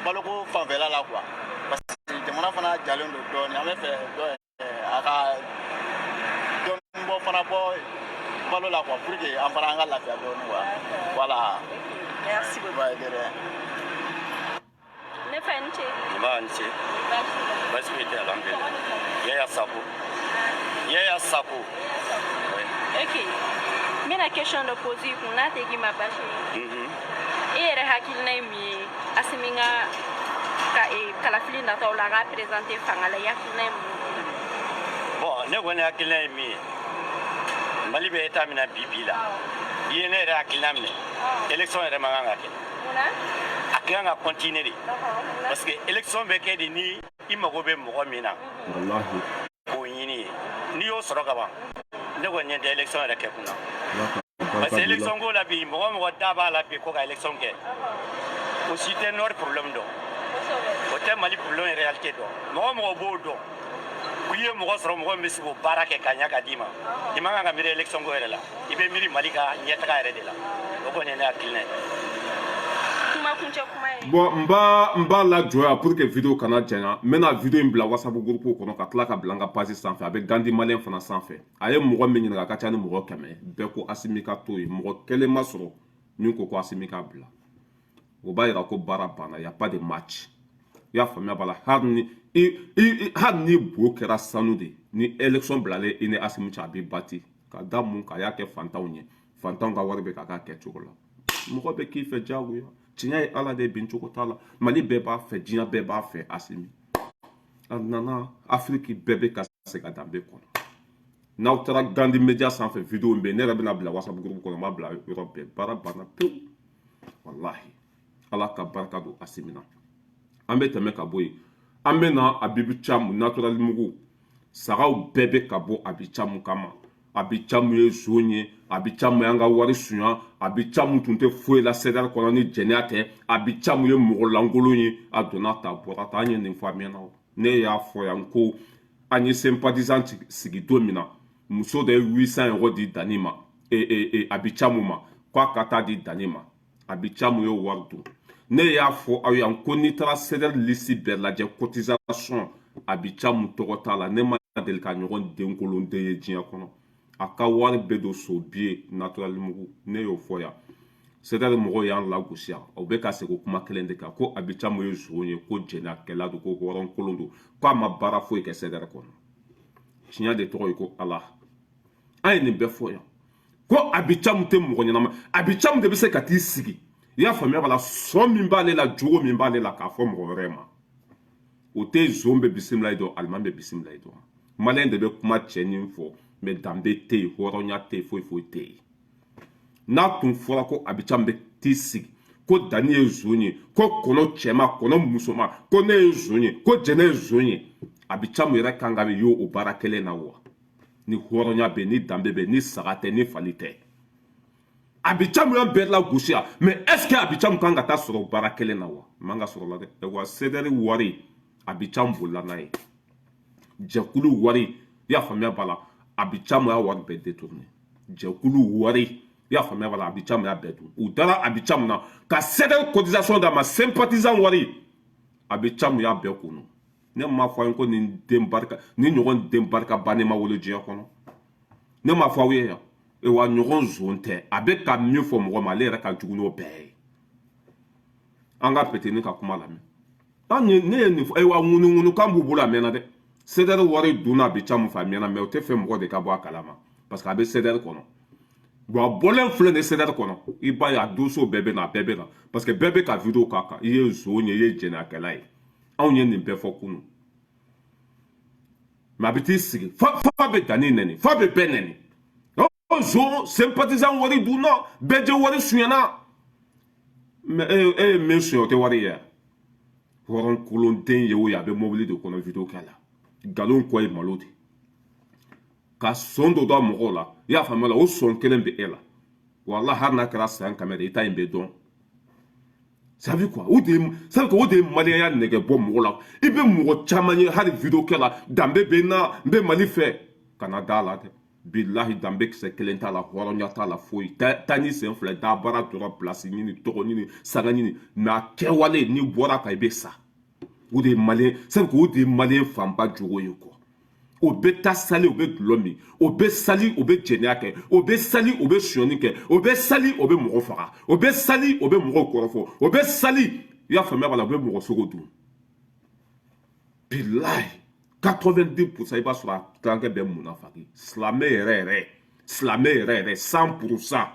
baloko fanfɛla la quoi, parce que jamana fana jalen don dɔɔnin. An bɛ fɛ dɔ a ka dɔɔnin bɔ fana bɔ balo la quoi, pour que an fana an ka lafiya dɔɔnin quoi. Voilà. Merci beaucoup. Ouais, de rien. Ne fa, i ni ce. Nba, ni ce. Baasi t'i la? Baasi foyi tɛ, alhamdulilah. Yaya Sako. Yaya Sako. Oui. Ok, n bɛna question dɔ poser i kun, n'a tɛ k'i ma baasi ye. E yɛrɛ hakilina ye mun ye Asimi ka kalafili nataw la, a k'a présenter fanga la, i hakilina ye mun ye? Bon, ne kɔni hakilina ye min ye, Mali bɛ état min na bi bi la, i ye ne yɛrɛ hakilina minɛ, élection yɛrɛ man kan ka kɛ. Munna? A kan ka continuer de. Munna? Parce que élection bɛ kɛ de ni i mago bɛ mɔgɔ min na Walahi. k'o ɲini ye. N'i y'o sɔrɔ ka ban, ne kɔni ɲɛ tɛ élection yɛrɛ kɛ kun na. Ala ka Parce barika que don i la. élection ko la bi, mɔgɔ o mɔgɔ da b'a la bi ko ka élection kɛ, o si tɛ nord problème dɔn. O tɛ Mali problème réalité dɔn. Mɔgɔ o mɔgɔ b'o dɔn, k'i ye mɔgɔ sɔrɔ, mɔgɔ min bɛ se k'o baara kɛ ka ɲɛ ka d'i ma, i man kan ka miiri élection ko yɛrɛ la, i bɛ miiri Mali ka ɲɛtaga yɛrɛ de la. O kɔni ye ne hakilina ye. Kuma kuncɛ kuma ye. Bon, n b'a lajɔ yan pour que vidéo kana janya. N bɛna vidéo in bila WhatsApp groupe kɔnɔ, ka tila ka bila n ka page sanfɛ, a bɛ Gandi Malien fana sanfɛ. A ye mɔgɔ min ɲininka, a ka ca ni mɔgɔ 100, bɛɛ ko Asimi ka to yen. Mɔgɔ kelen ma sɔrɔ min ko ko Asimi k'a bila. O b'a yira ko baara banna, y a pas de match. I y'a faamuya b'a la? Hali ni i hali ni bo kɛra sanu de, ni élection bilalen i ni Asimi cɛ, a b'i bati ka da mun kan? A y'a kɛ fantanw ye, fantanw ka wari bɛ ka k'a kɛcogo la. Mɔgɔ bɛ k'i fɛ diyagoya. Tiɲɛ ye Ala de ye, bin cogo t'a la. Mali bɛɛ b'a fɛ, diɲɛ bɛɛ b'a fɛ. Asimi a nana, Afiriki bɛɛ bɛ ka segin a danbe kɔnɔ. N'aw taara Gandi Media sanfɛ, vidéo in bɛ yen. Ne yɛrɛ bɛna bila WhatsApp groupe kɔnɔ, n b'a bila yɔrɔ bɛɛ. Baara banna pewu, walahi. Ala ka barika don Asimi na. An bɛ tɛmɛ ka bɔ yen, an bɛ na Abibu Camu naturel mugu. Sagaw bɛɛ bɛ ka bɔ Abi Camu kama. Abi Camu ye zon ye, Abi Camu y'an ka wari suɲa, Abi Camu tun tɛ foyi la CDR kɔnɔ ni jɛnɛya tɛ, Abi Camu ye mɔgɔ lankolon ye. A donna ta, a bɔra ta. An ye nin fɔ a mɛnna o. Ne y'a fɔ yan ko an ye sympathisant sigi don min na, muso dɔ ye 800 euros di Dani ma, Abi Camu ma, k'a ka taa di Dani ma. Abi Camu ye wari dun. Ne y'a fɔ aw yan ko n'i taara CDR liste bɛɛ lajɛ, cotisation, Abi Camu tɔgɔ t'a la. Ne ma deli ka ɲɔgɔn denkolonden ye diɲɛ kɔnɔ. A ka wari bɛɛ don so biye naturel mugu. Ne y'o fɔ yan, CDR mɔgɔw y'an lagosi yan. O bɛ ka segin o kuma kelen de kan ko Abi Camu ye zon ye, ko jɛnɛkɛla don, ko hɔrɔnkolon don, ko a ma baara foyi kɛ CDR kɔnɔ. Tiɲɛ de tɔgɔ ye ko Ala. An ye nin bɛɛ fɔ yan ko Abi Camu tɛ mɔgɔ ɲɛnama. Abi Camu de bɛ se ka t'i sigi, i y'a faamuya b'a la, sɔn min b'ale la, jogo min b'ale la, k'a fɔ mɔgɔ wɛrɛ ma, o tɛ zon bɛ bisimila yi dɔn, alimami bɛ bisimila yi dɔn. Malien de bɛ kuma cɛnin fɔ, mais danbe tɛ yen, hɔrɔnya tɛ yen, foyi foyi tɛ yen. N'a tun fɔra ko Abi Camu bɛ t'i sigi ko Dani ye zon ye, ko kɔnɔ cɛma, kɔnɔ musoma, ko ne ye zon ye, ko jɛnɛ ye zon ye, Abi Camu yɛrɛ kan ka ye o baara kelen na wa? Ni hɔrɔnya bɛ yen, ni danbe bɛ yen, ni saga tɛ, ni fali tɛ, Abi Camu y'an bɛɛ lagosi yan. Mais est ce que Abi Camu kan ka taa sɔrɔ o baara kelen na wa? Man ka sɔrɔ la dɛ. Wa CDR wari, Abi Camu bolila n'a ye. Jɛkulu wari, i y'a faamuya b'a la, Abi Camu y'a wari bɛɛ détourné. Jɛkulu wari, i y'a faamuya b'a la, Abi Camu y'a bɛɛ dun. U dara Abi Camu na ka CDR cotisation d'a ma, sympathisant wari, Abi Camu y'a bɛɛ kunu. Ne m'a fɔ aw ye ko nin den barika, ni ɲɔgɔn den barika bannen ma wolo diɲɛ kɔnɔ? Ne m'a fɔ aw ye yan. Wa ɲɔgɔn zon tɛ. A bɛ ka min fɔ mɔgɔ ma, ale yɛrɛ ka jugu n'o bɛɛ ye. An ka petini ka kuma lamɛn. An ye, ne ye nin fɔ. Ayiwa, ŋunuŋunukan b'u bolo, a mɛnna dɛ. CDR wari dunna Abi Camu fɛ, a mɛnna, mais o tɛ fɛ mɔgɔ de ka bɔ a kalama, parce que a bɛ CDR kɔnɔ. Bon, a bɔlen filɛ nin ye CDR kɔnɔ, i b'a ye a dossier bɛɛ bɛ na, a bɛɛ bɛ na, parce que bɛɛ bɛ ka vidéo k'a kan. I ye zon ye, i ye jɛnɛyakɛla ye. Anw ye nin bɛɛ fɔ kunun, mais a bɛ t'i sigi fa bɛ Danni nɛni, fa bɛ bɛɛ nɛni. O zon, sympathisant wari dunna, bɛɛ jɛ wari sonyɛna. Mais e ye min sonya, o tɛ wari ye. Hɔrɔn kolonden ye o ye, a bɛ mobili de kɔnɔ vidéo kɛ la. Nkalon kɔ ye malo de ka sɔn dɔ da mɔgɔw la, i y'a faamuya la. O sɔn kelen bɛ e la, walahi, hali n'a kɛra san 100 de, i ta in bɛ dɔn. Ça veut quoi? O de ye, ça veut o de ye maliyɛnya nɛgɛ bɔ mɔgɔ la. I bɛ mɔgɔ caman ye hali vidéo kɛ la, danbe bɛ n na, n bɛ Mali fɛ, kana da la dɛ. Bilahi, danbe kisɛ kelen t'a la, hɔrɔnya t'a la, foyi. Taa ni sen fila da baara dɔrɔn, place ɲini, tɔgɔ ɲini, sanga ɲini, mais a kɛwale, n'i bɔra kan, i bɛ sa. O de ye malien, ça veut o de ye malien fanba jogo ye quoi. O bɛ taa sali, o bɛ dulɔ min, o bɛ sali, o bɛ jɛnɛya kɛ, o bɛ sali, o bɛ sonyɛni kɛ, o bɛ sali, o bɛ mɔgɔ faga, o bɛ sali, o bɛ mɔgɔw kɔrɔfɔ, o bɛ sali. I y'a faamuya b'a la, u bɛ mɔgɔ sogo dun. Bilahi, 90%, i b'a sɔrɔ a tilankɛ bɛɛ munafaki, silamɛ yɛrɛ yɛrɛ, silamɛ yɛrɛ yɛrɛ 100%.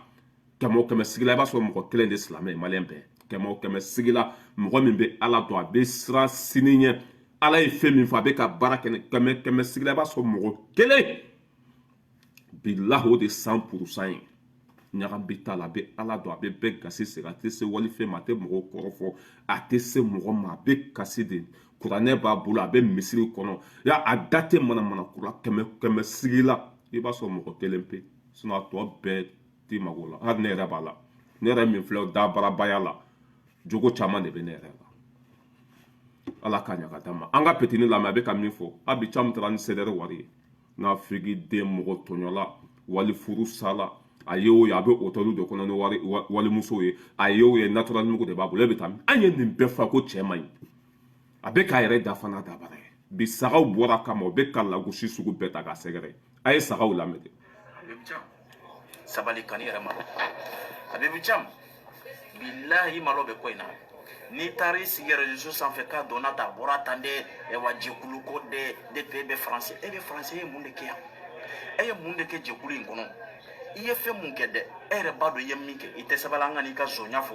Kɛmɛ o kɛmɛ sigi la, i b'a sɔrɔ mɔgɔ kelen de silamɛ ye. Maliyɛn bɛɛ, kɛmɛ o kɛmɛ sigi la, mɔgɔ min bɛ Ala dɔn, a bɛ siran sini ɲɛ, Ala ye fɛn min fɔ, a bɛ ka baara kɛ, kɛmɛ kɛmɛ sigi la, i b'a sɔrɔ mɔgɔ kelen. Bilahi, o de 100% ye. Ɲagami t'a la, a bɛ Ala dɔn, a bɛ bɛɛ gasi sigi, a tɛ se walifɛn ma, a tɛ mɔgɔw kɔrɔfɔ, a tɛ se mɔgɔ ma, a bɛ kasi de. Kuranɛ b'a bolo, a bɛ misiri kɔnɔ ya, a da tɛ manamana ko la. Kɛmɛ kɛmɛ sigi la, i b'a sɔrɔ mɔgɔ kelen pe, sinon a tɔ bɛɛ t'i mago la. Hali ne yɛrɛ b'a la, ne yɛrɛ min filɛ dabarabaya la, jogo caman de bɛ ne yɛrɛ la. Ala ka ɲa ka d'a ma. An ka petini lamɛn, a bɛ ka min fɔ. A bi caman taara ni CDR wari ye n'a figi den mɔgɔ tɔɲɔla wali furu sala. A ye o ye, a bɛ hôtel de kɔnɔ ni wari walimuso ye. A ye o ye, naturel mugu de b'a bolo. E bɛ taa min? An ye nin bɛɛ fɔ ko cɛ man ɲi, a bɛ k'a yɛrɛ dafa n'a dabara ye. Bi sagaw bɔra kama, o bɛ ka lagosi sugu bɛɛ ta k'a sɛgɛrɛ. A ye sagaw lamɛn dɛ. Sabali, kani yɛrɛ malo. Abibu Cam, bilahi, malo bɛ ko in na. N'i taara i sigi réseau sanfɛ k'a donna ta, a bɔra tan dɛ. Wa jɛkulu ko dɛ, depuis e bɛ faransi, e bɛ faransi, e ye mun de kɛ yan? E ye mun de kɛ jɛkulu in kɔnɔ? I ye fɛn mun kɛ dɛ? E yɛrɛ b'a dɔn i ye min kɛ. I tɛ sabali, an ka n'i ka zonya fɔ.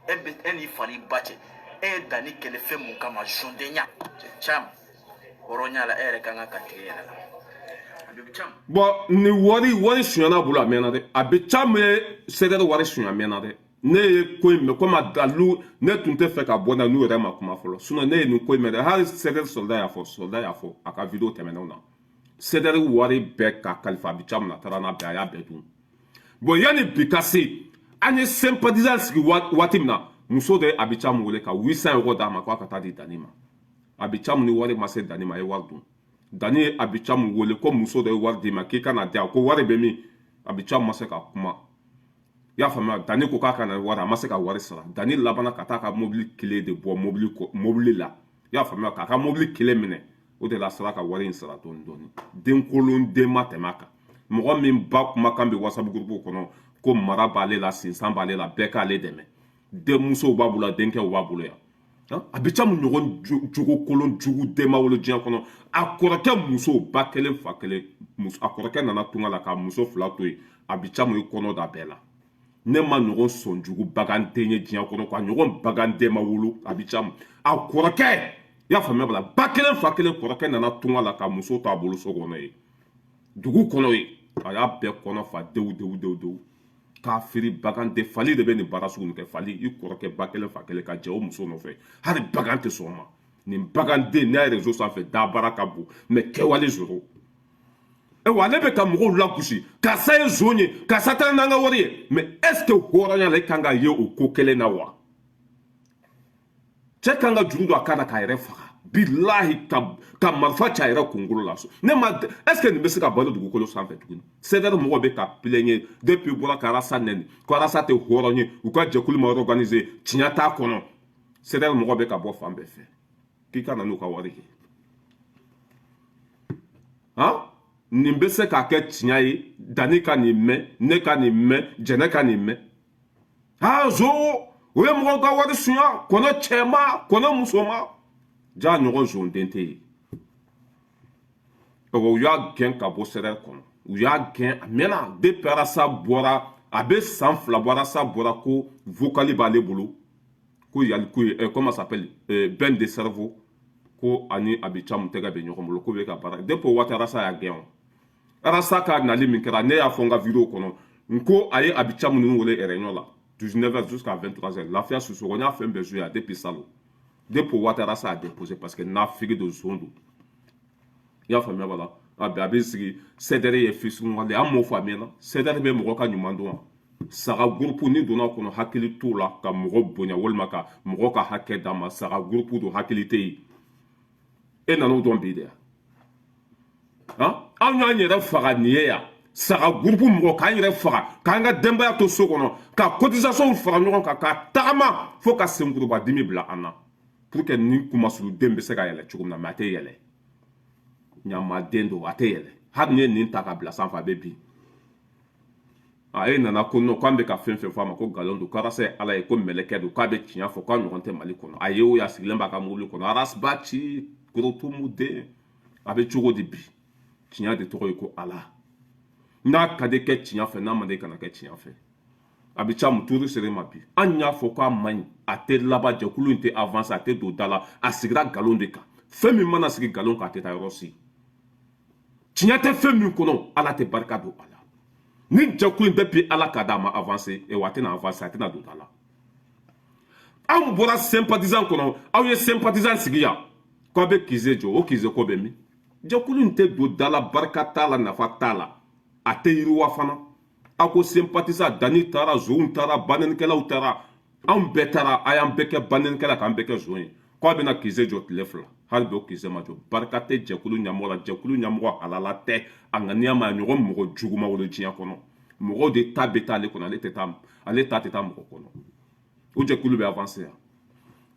E bɛ e n'i fa n'i ba cɛ, e ye danni kɛlɛ fɛn mun kama? Zondenya Cam, hɔrɔnya la, e yɛrɛ kan ka tigɛ yɛrɛ la. Bon, ni wari sonyana bolo, a mɛnna dɛ. A bɛ ca ye CDR wari sonya, a mɛnna dɛ. Ne ye ko in mɛn komi a dalu, ne tun tɛ fɛ ka bɔ na n'u yɛrɛ ma kuma fɔlɔ. Sinon ne ye nin ko in mɛn dɛ. Hali CDR soldat y'a fɔ, soldat y'a fɔ a ka vidéo tɛmɛnenw na. CDR wari bɛɛ ka kalifa a bɛ ca min na, a taara n'a bɛɛ, a y'a bɛɛ dun. Bon, yanni bi ka se, an ye sympathisant sigi waati min na, muso de ye Abi Camu wele ka 800 euros d'a ma k'a ka taa di Dani ma. Abi Camu ni wari ma se Dani ma, a ye wari dun. Dani ye Abi Camu wele ko muso dɔ ye wari d'i ma k'i ka na di yan, ko wari bɛ min? Abi Camu ma se ka kuma, i y'a faamuya. Dani ko k'a ka na wari, a ma se ka wari sara. Dani labanna ka taa ka mobili kelen de bɔ mobili mobili la, i y'a faamuya, k'a ka mobili kelen minɛ. O de la a sera ka wari in sara dɔɔni dɔɔni. Den kolon den ma tɛmɛ a kan. Mɔgɔ min ba kumakan bɛ WhatsApp groupe kɔnɔ ko mara b'ale la, sinsan b'ale la, bɛɛ k'ale dɛmɛ. Denmusow b'a bolo, denkɛw b'a bolo yan. A bɛ ca ɲɔgɔn jogo kolon jugu den ma wolo diɲɛ kɔnɔ. A kɔrɔkɛ muso, ba kelen fa kelen, a kɔrɔkɛ nana tunga la ka muso fila to yen. A bɛ ca ye kɔnɔ da bɛɛ la. Ne ma ɲɔgɔn sɔn jugu baganden ye diɲɛ kɔnɔ ka ɲɔgɔn baganden ma wolo. A bɛ ca a kɔrɔkɛ, i y'a faamuya bala, ba kelen fa kelen, kɔrɔkɛ nana tunga la ka muso to a bolo so kɔnɔ yen, dugu kɔnɔ yen, a y'a bɛɛ kɔnɔ fa dewu dewu dewu dewu. K'a feere baganden. Fali de bɛ nin baara sugu nin kɛ. Fali, i kɔrɔkɛ ba kelen fa kelen ka jɛ o muso nɔfɛ, hali bagan tɛ sɔn o ma. Nin baganden n'a ye réseau sanfɛ, dabara ka bon, mais kɛwale zéro. Ayiwa, ale bɛ ka mɔgɔw lagosi, karisa ye zon ye, karisa taara n'an ka wari ye. Mais est ce que hɔrɔnya la, e kan ka ye o ko kelen na wa? Cɛ kan ka juru don a kan na k'a yɛrɛ faga, bilahi, ka marifa ci a yɛrɛ kunkolo la. Ne ma, est ce que nin bɛ se ka balo dugukolo sanfɛ tuguni? CDR mɔgɔw bɛ ka plaignent depuis bɔra ka Arasa nɛni ko Arasa tɛ hɔrɔn ye, u ka jɛkulu ma organiser, tiɲɛ t'a kɔnɔ. CDR mɔgɔw bɛ ka bɔ fan bɛɛ fɛ k'i ka na n'u ka wari ye. Han, nin bɛ se k'a kɛ tiɲɛ ye. Danni ka nin mɛn, ne ka nin mɛn, Jɛnɛ ka nin mɛn. Aa, zo o ye mɔgɔw ka wari sunya, kɔnɔ cɛma, kɔnɔ musoma, ja ɲɔgɔn zonden tɛ yen. U y'a gɛn ka bɔ CDR kɔnɔ, u y'a gɛn, a mɛnna. Depuis Arasa bɔra, a bɛ san 2 bɔ. Arasa bɔra ko vocal b'ale bolo ko yali ko ye, comment s'appelle, Ben de cerveau, ko ani Abi Camu tɛgɛ bɛ ɲɔgɔn bolo, ko bɛ ka baara. Depuis o waati, Arasa y'a gɛn. O Arasa ka nali min kɛra, ne y'a fɔ n ka vidéo kɔnɔ, n ko a ye Abi Camu ninnu wele réunion la 19h jusqu'à 23h, Lafiya Sisoko. N y'a fɛn bɛɛ joué depuis salon. Depuis o waati, Arasa y'a déposé parce que nafigi don, zon don, i y'a faamuya b'a la. A bɛ a bɛ sigi CDR ye fisuwale, an m'o fɔ a mɛnna. CDR bɛ mɔgɔ ka ɲuman dɔn wa? Saga groupe ni donna kɔnɔ, hakili t'o la ka mɔgɔ bonya walima ka mɔgɔ ka hakɛ d'a ma. Saga groupe don, hakili tɛ yen. E nan'o dɔn bi de yan. Han, anw y'an yɛrɛ faga nin ye yan. Saga groupe mɔgɔ k'an yɛrɛ faga, k'an ka denbaya to so kɔnɔ, ka cotisation fara ɲɔgɔn kan, ka tagama fo ka senkuruba dimi bila an na pour que ni kumasuruden bɛ se ka yɛlɛ cogo min na. Mais a tɛ yɛlɛ, ɲamaden don, a tɛ yɛlɛ. Hali ni ye nin ta ka bila sanfɛ, a bɛ bin. A e nana ko non, k'an bɛ ka fɛn fɛn fɔ a ma ko nkalon don, ko Arasa ye Ala ye, ko mɛlɛkɛ don, k'a bɛ tiɲɛ fɔ, k'a ɲɔgɔn tɛ Mali kɔnɔ. A ye o ye, a sigilen b'a ka mobili kɔnɔ, Arasba ci korotumu den, a bɛ cogo di bi? Tiɲɛ de tɔgɔ ye ko Ala. N'a ka di kɛ tiɲɛ fɛ, n'a man di kana kɛ tiɲɛ fɛ. A bɛ ca turu sere ma bi. An y'a fɔ k'a man ɲi, a tɛ laban, jɛkulu in tɛ avance, a tɛ don da la, a sigira nkalon de kan. Fɛn min mana sigi nkalon kan, a tɛ taa yɔrɔ si. Tiɲɛ tɛ fɛn min kɔnɔ, Ala tɛ barika don a la. Ni jɛkulu in depuis Ala ka d'a ma avance, wa a tɛna avance, a tɛna don da la. Anw bɔra sympathisant kɔnɔ, aw ye sympathisant sigi yan k'aw bɛ kize jɔ, o kize ko bɛ min? Jɛkulu in tɛ don da la, barika t'a la, nafa t'a la, a tɛ yiriwa fana. Aw ko sympathisant, Dani taara, zonw taara, banɛnikɛlaw taara, anw bɛɛ taara, a y'an bɛɛ kɛ banɛnikɛla, k'an bɛɛ kɛ zon ye, k'a bɛna kize jɔ tile 2, hali bi o kize ma jɔ. Barika tɛ jɛkulu ɲɛmɔgɔ la, jɛkulu ɲɛmɔgɔ halala tɛ, a ŋaniya ma, ɲɔgɔn mɔgɔ jugu ma wolo diɲɛ kɔnɔ. Mɔgɔw de ta bɛ taa ale kɔnɔ, ale tɛ taa, ale ta tɛ taa mɔgɔ kɔnɔ. O jɛkulu bɛ avancer yan.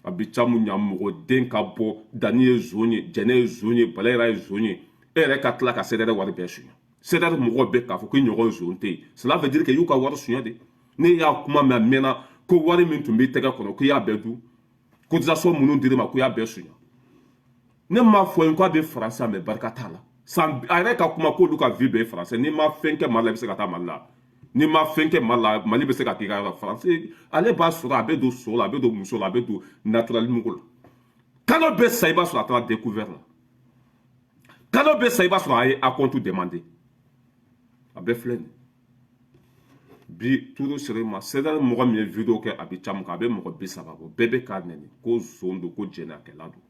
A bɛ camu ɲa mɔgɔ den ka bɔ, Dani ye zon ye, Jɛnɛ ye zon ye, Balayira ye zon ye, e yɛrɛ ka tila ka CDR wari bɛɛ suɲɛ. CDR mɔgɔw bɛ k'a fɔ ko ɲɔgɔn zon tɛ yen, cela veut dire que y'u ka wari suɲɛ de. Ne y'a kuma mɛn a mɛnna ko wari min tun b'i tɛgɛ kɔnɔ, ko i y'a bɛɛ dun, cotisation minnu dir'i ma, ko i y'a bɛɛ suɲɛ. Ne m'a fɔ ye k'a bɛ faransi, mɛ barika t'a la. San a yɛrɛ ka kuma k'olu ka vie bɛɛ ye faransi. N'i ma fɛn kɛ Mali la, i bɛ se ka taa Mali la. N'i ma fɛn kɛ Mali la, Mali bɛ se ka k'i ka yɔrɔ. Faransi, ale b'a sɔrɔ, a bɛ don so la, a bɛ don muso la, a bɛ don naturel mugu la. Kalo bɛ sa, i b'a sɔrɔ a taara découvert la. Kalo bɛ sa, i b'a sɔrɔ a ye acompte demandé. A bɛɛ filɛ nin bi turu sere ma. CDR mɔgɔ min ye vidéo kɛ, a bɛ caman kan, a bɛ mɔgɔ 30 bɔ, bɛɛ bɛ k'a nɛni ko zon don, ko jɛnɛkɛla don.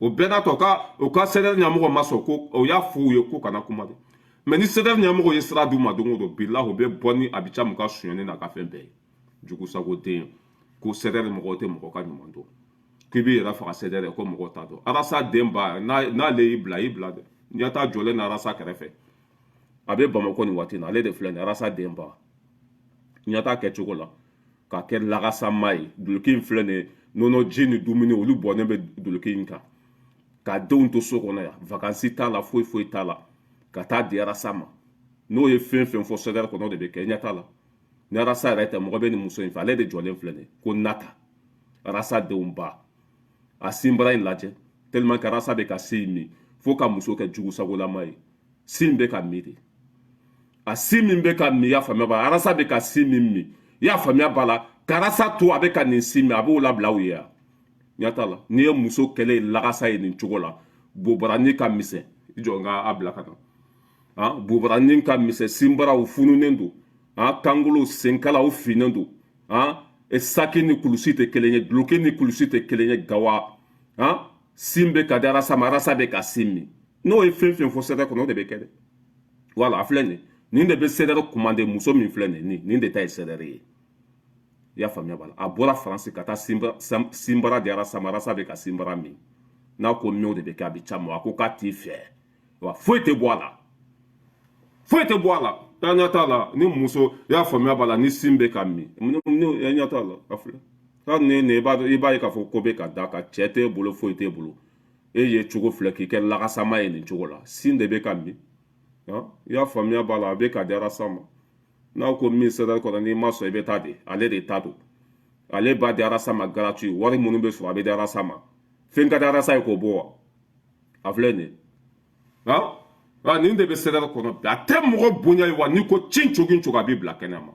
O bɛɛ n'a tɔ ka o ka CDR ɲɛmɔgɔ ma sɔn ko o y'a fɔ u ye ko kana kuma dɛ. Mɛ ni CDR ɲɛmɔgɔ ye sira d'u ma don o don, bilahi, o bɛ bɔ ni a bɛ caman ka sonyɛni n'a ka fɛn bɛɛ ye. Jugusago den ko CDR mɔgɔw tɛ mɔgɔ ka ɲuman dɔn, k'i b'i yɛrɛ faga CDR ko mɔgɔw t'a dɔn. Arasa den ba, n'ale y'i bila, y'i bila dɛ. Ɲɛ t'a jɔlen na Arasa kɛrɛfɛ, a bɛ Bamakɔ nin waati in na, ale de filɛ nin Arasa den ba. Ɲɛ t'a kɛcogo la k'a kɛ lagasama ye. Duloki in filɛ nin ye, nɔnɔ ji ni dumuni olu bɔnnen bɛ duloki in kan, k'a denw to so kɔnɔ yan, vacances t'a la, foyi foyi t'a la, ka taa di Arasa ma. N'o ye fɛn fɛn fɔ CDR kɔnɔ, o de bɛ kɛ. Ɲɛ t'a la, ni Arasa yɛrɛ tɛ, mɔgɔ bɛ nin muso in fɛ, ale de jɔlen filɛ nin ye ko Nata, Arasa denw ba. A sinbara in lajɛ, tellement que Arasa bɛ ka sin min fo ka muso kɛ jugusagolama ye. Sin bɛ ka min de, a sin min bɛ ka min, i y'a faamuya b'a la, Arasa bɛ ka sin min min, i y'a faamuya b'a la, ka Arasa to a bɛ ka nin sin min, a b'o labila u ye yan. Ɲɛ t'a la, n'i ye muso kɛlɛ ye lagasa ye nin cogo la, bobaranin ka misɛn, i jɔ n ka a bila ka na. Bobaranin ka misɛn, sinbaraw fununen don, kankolo senkalaw finnen don, saki ni kulusi tɛ kelen ye, duloki ni kulusi tɛ kelen ye, gawa sin bɛ ka di Arasa ma, Arasa bɛ ka sin min. N'o ye fɛn fɛn fɔ CDR kɔnɔ, o de bɛ kɛ dɛ. Wala a filɛ nin, nin de bɛ CDR commandé. Muso min filɛ nin, nin de ta ye CDR ye, i y'a faamuya b'a la. A bɔra Faransi ka taa sinbara di Arasa ma, Arasa bɛ ka sinbara min. N'a ko min, o de bɛ kɛ. A bɛ caman, a ko k'a t'i fɛ wa, foyi tɛ bɔ a la, foyi tɛ bɔ a la. Taa ɲɛ t'a la, ni muso, i y'a faamuya b'a la, ni sin bɛ ka min, ɲɛ t'a la, a filɛ hali ni nin, i b'a ye k'a fɔ ko bɛ ka da kan, cɛ t'e bolo, foyi t'e bolo, e ye cogo filɛ k'i kɛ lagasama ye nin cogo la, sin de bɛ ka min. I y'a faamuya b'a la, a bɛ ka di Arasa ma. N'a ko min CDR kɔnɔ, n'i ma sɔn, i bɛ taa de, ale de ta don, ale b'a di Arasa ma gratuit. Wari minnu bɛ sɔrɔ, a bɛ di Arasa ma. Fɛn ka di Arasa ye k'o bɔ wa? A filɛ nin ye, nin de bɛ CDR kɔnɔ bi. A tɛ mɔgɔ bonya ye wa, n'i ko cin cogo cogo, a b'i bila kɛnɛ ma.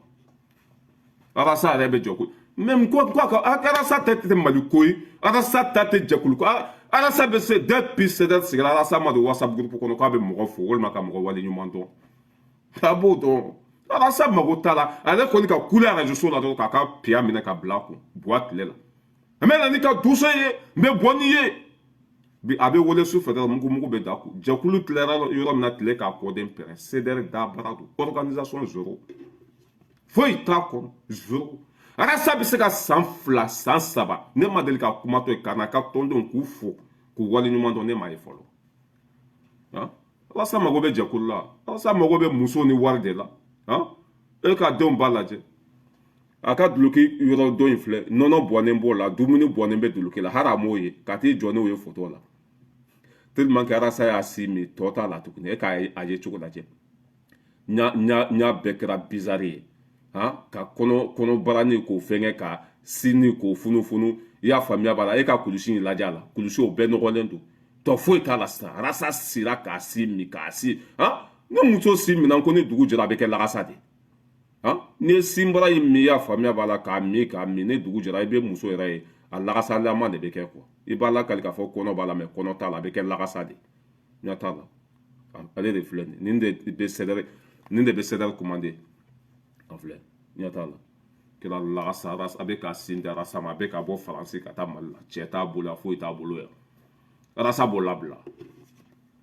Arasa yɛrɛ bɛ jɔ ko même ko ko Arasa tɛ Mali ko ye, Arasa ta tɛ jɛkulu ko. Arasa bɛ se depuis CDR sigira, Arasa ma don WhatsApp groupe kɔnɔ k'a bɛ mɔgɔ fo walima ka mɔgɔ wale ɲuman dɔn, a b'o dɔn. Arasa mago t'a la, ale kɔni ka kule arajo so la dɔrɔn, k'a ka piya minɛ ka bila a kun buwa tile la. N bɛ na n'i ka duso ye, n bɛ bɔ n'i ye bi. A bɛ wele su fɛ dɔrɔn, mugu mugu bɛ da kun. Jɛkulu tilara yɔrɔ min na, tile k'a kɔden pɛrɛn. CDR dabara don, organisation zéro, foyi t'a kɔnɔ, zéro. Arasa bɛ se ka san 2, san 3, ne ma deli ka kuma to yen ka n'a ka tɔndenw k'u fo, k'u wale ɲuman dɔn, ne m'a ye fɔlɔ. Arasa mago bɛ jɛkulu la, Arasa mago bɛ muso ni wari de la. E ka denw ba lajɛ, a ka duloki yɔrɔ dɔ in filɛ, nɔnɔ bɔnnen b'o la, dumuni bɔnnen bɛ duloki la, hali a m'o ye ka t'i jɔ n'o ye foto la. Tellement que Arasa y'a si min, tɔ t'a la tuguni. E k'a ye cogo lajɛ. Ɲa bɛɛ kɛra bizarre ye, han, ka kɔnɔbarani k'o fɛngɛ, ka sini k'o funufunu. I y'a faamuya b'a la. E ka kulusi in lajɛ, a la kulusi o bɛɛ nɔgɔlen don, tɔ foyi t'a la sisan. Rasa sira k'a si min, k'a si, han. Ni muso si minna ko ni dugu jɛra, a bɛ kɛ lagasa de, han. N'i ye sinbara in min, i y'a faamuya b'a la, k'a min, k'a min, ni dugu jɛra, i bɛ muso yɛrɛ ye, a lagasalama de bɛ kɛ quoi. I b'a lakali k'a fɔ kɔnɔ b'a la, mais kɔnɔ t'a la, a bɛ kɛ lagasa de. Ɲɛ t'a la, ale de filɛ nin de bɛ CDR, nin de bɛ CDR commandé. A filɛ, ɲɛ t'a la, kɛra lagasa. A bɛ ka sin di Rasa ma, a bɛ ka bɔ Faransi ka taa Mali la. Cɛ t'a bolo yan, foyi t'a bolo yan. Rasa b'o labila,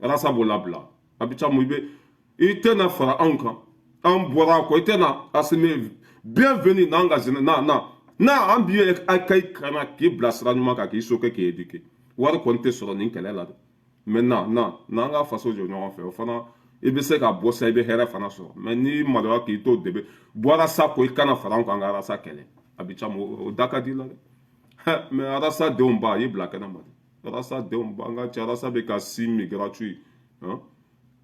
Rasa b'o labila. A bɛ caman, i bɛ, i tɛna fara anw kan, an bɔra a kɔ. I tɛna Asimi bienvenue n'an ka zina na na na an bi a ka i kana k'i bila sira ɲuman kan, k'i sokɛ, k'i éduquer. Wari kɔni tɛ sɔrɔ nin kɛlɛ la dɛ, mais na na n'an ka faso jɔ ɲɔgɔn fɛ, o fana i bɛ se ka bɔ sa, i bɛ hɛrɛ fana sɔrɔ. Mais n'i maloya k'i to debe bɔra sa ko i kana fara an kan ka Rasa kɛlɛ, a bɛ caman o da ka di la dɛ. Mais Rasa denw ba, i bila kɛnɛ ma dɛ. Rasa denw ba, an ka cɛ, Rasa bɛ ka si min gratuit, han.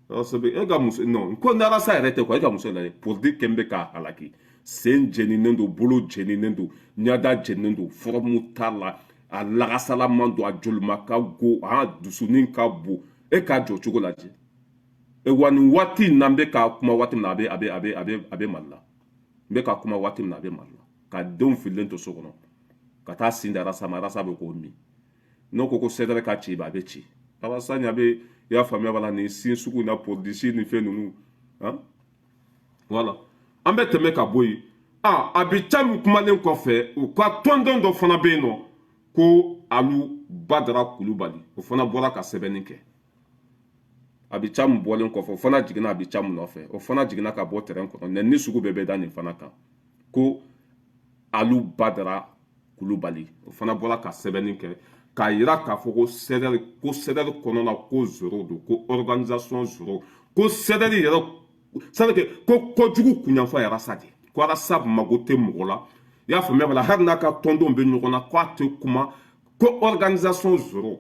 Rasa bɛ e ka muso non ko ni Rasa yɛrɛ tɛ quoi. E ka muso lajɛ, pour dire que n bɛ k'a halaki, sen jeninen don, bolo jeninen don, ɲɛda jeninen don, forme t'a la, a lagasalaman don, a jolima ka go, a dusunin ka bon. E k'a jɔ cogo lajɛ. E wa, nin waati in na, n bɛ ka kuma waati min na, a bɛ a bɛ a bɛ a bɛ a bɛ Mali la. N bɛ ka kuma waati min na, a bɛ Mali la, ka denw fililen to so kɔnɔ, ka taa sin di Rasa ma. Rasa bɛ k'o min. N'o ko ko CDR ka ci, a bɛ ci. Rasa ɲɛ bɛ, i y'a faamuya b'a la, nin sin sugu in na, produit ni fɛn ninnu, han. Voilà, an bɛ tɛmɛ ka bɔ yen. Ah, a bɛ ca min kumalen kɔfɛ, u ka tɔnden dɔ fana bɛ yen nɔ ko Alu Badara Kulubali, o fana bɔra ka sɛbɛnni kɛ. A bɛ ca min bɔlen kɔfɛ, o fana jiginna a bɛ ca min nɔfɛ, o fana jiginna ka bɔ terrain kɔnɔ. Nɛni sugu bɛɛ bɛ da nin fana kan ko Alu Badara Kulubali, o fana bɔra ka sɛbɛnni kɛ k'a yira k'a fɔ ko CDR, ko CDR kɔnɔna ko zéro don, ko organisation zéro, ko CDR yɛrɛ, c'est à dire ko kojugu kunyanfan ye Rasa de, ko Rasa mago tɛ mɔgɔ la. I y'a faamuya b'a la, hali n'a ka tɔndenw bɛ ɲɔgɔn na, k'a tɛ kuma, ko organisation zéro.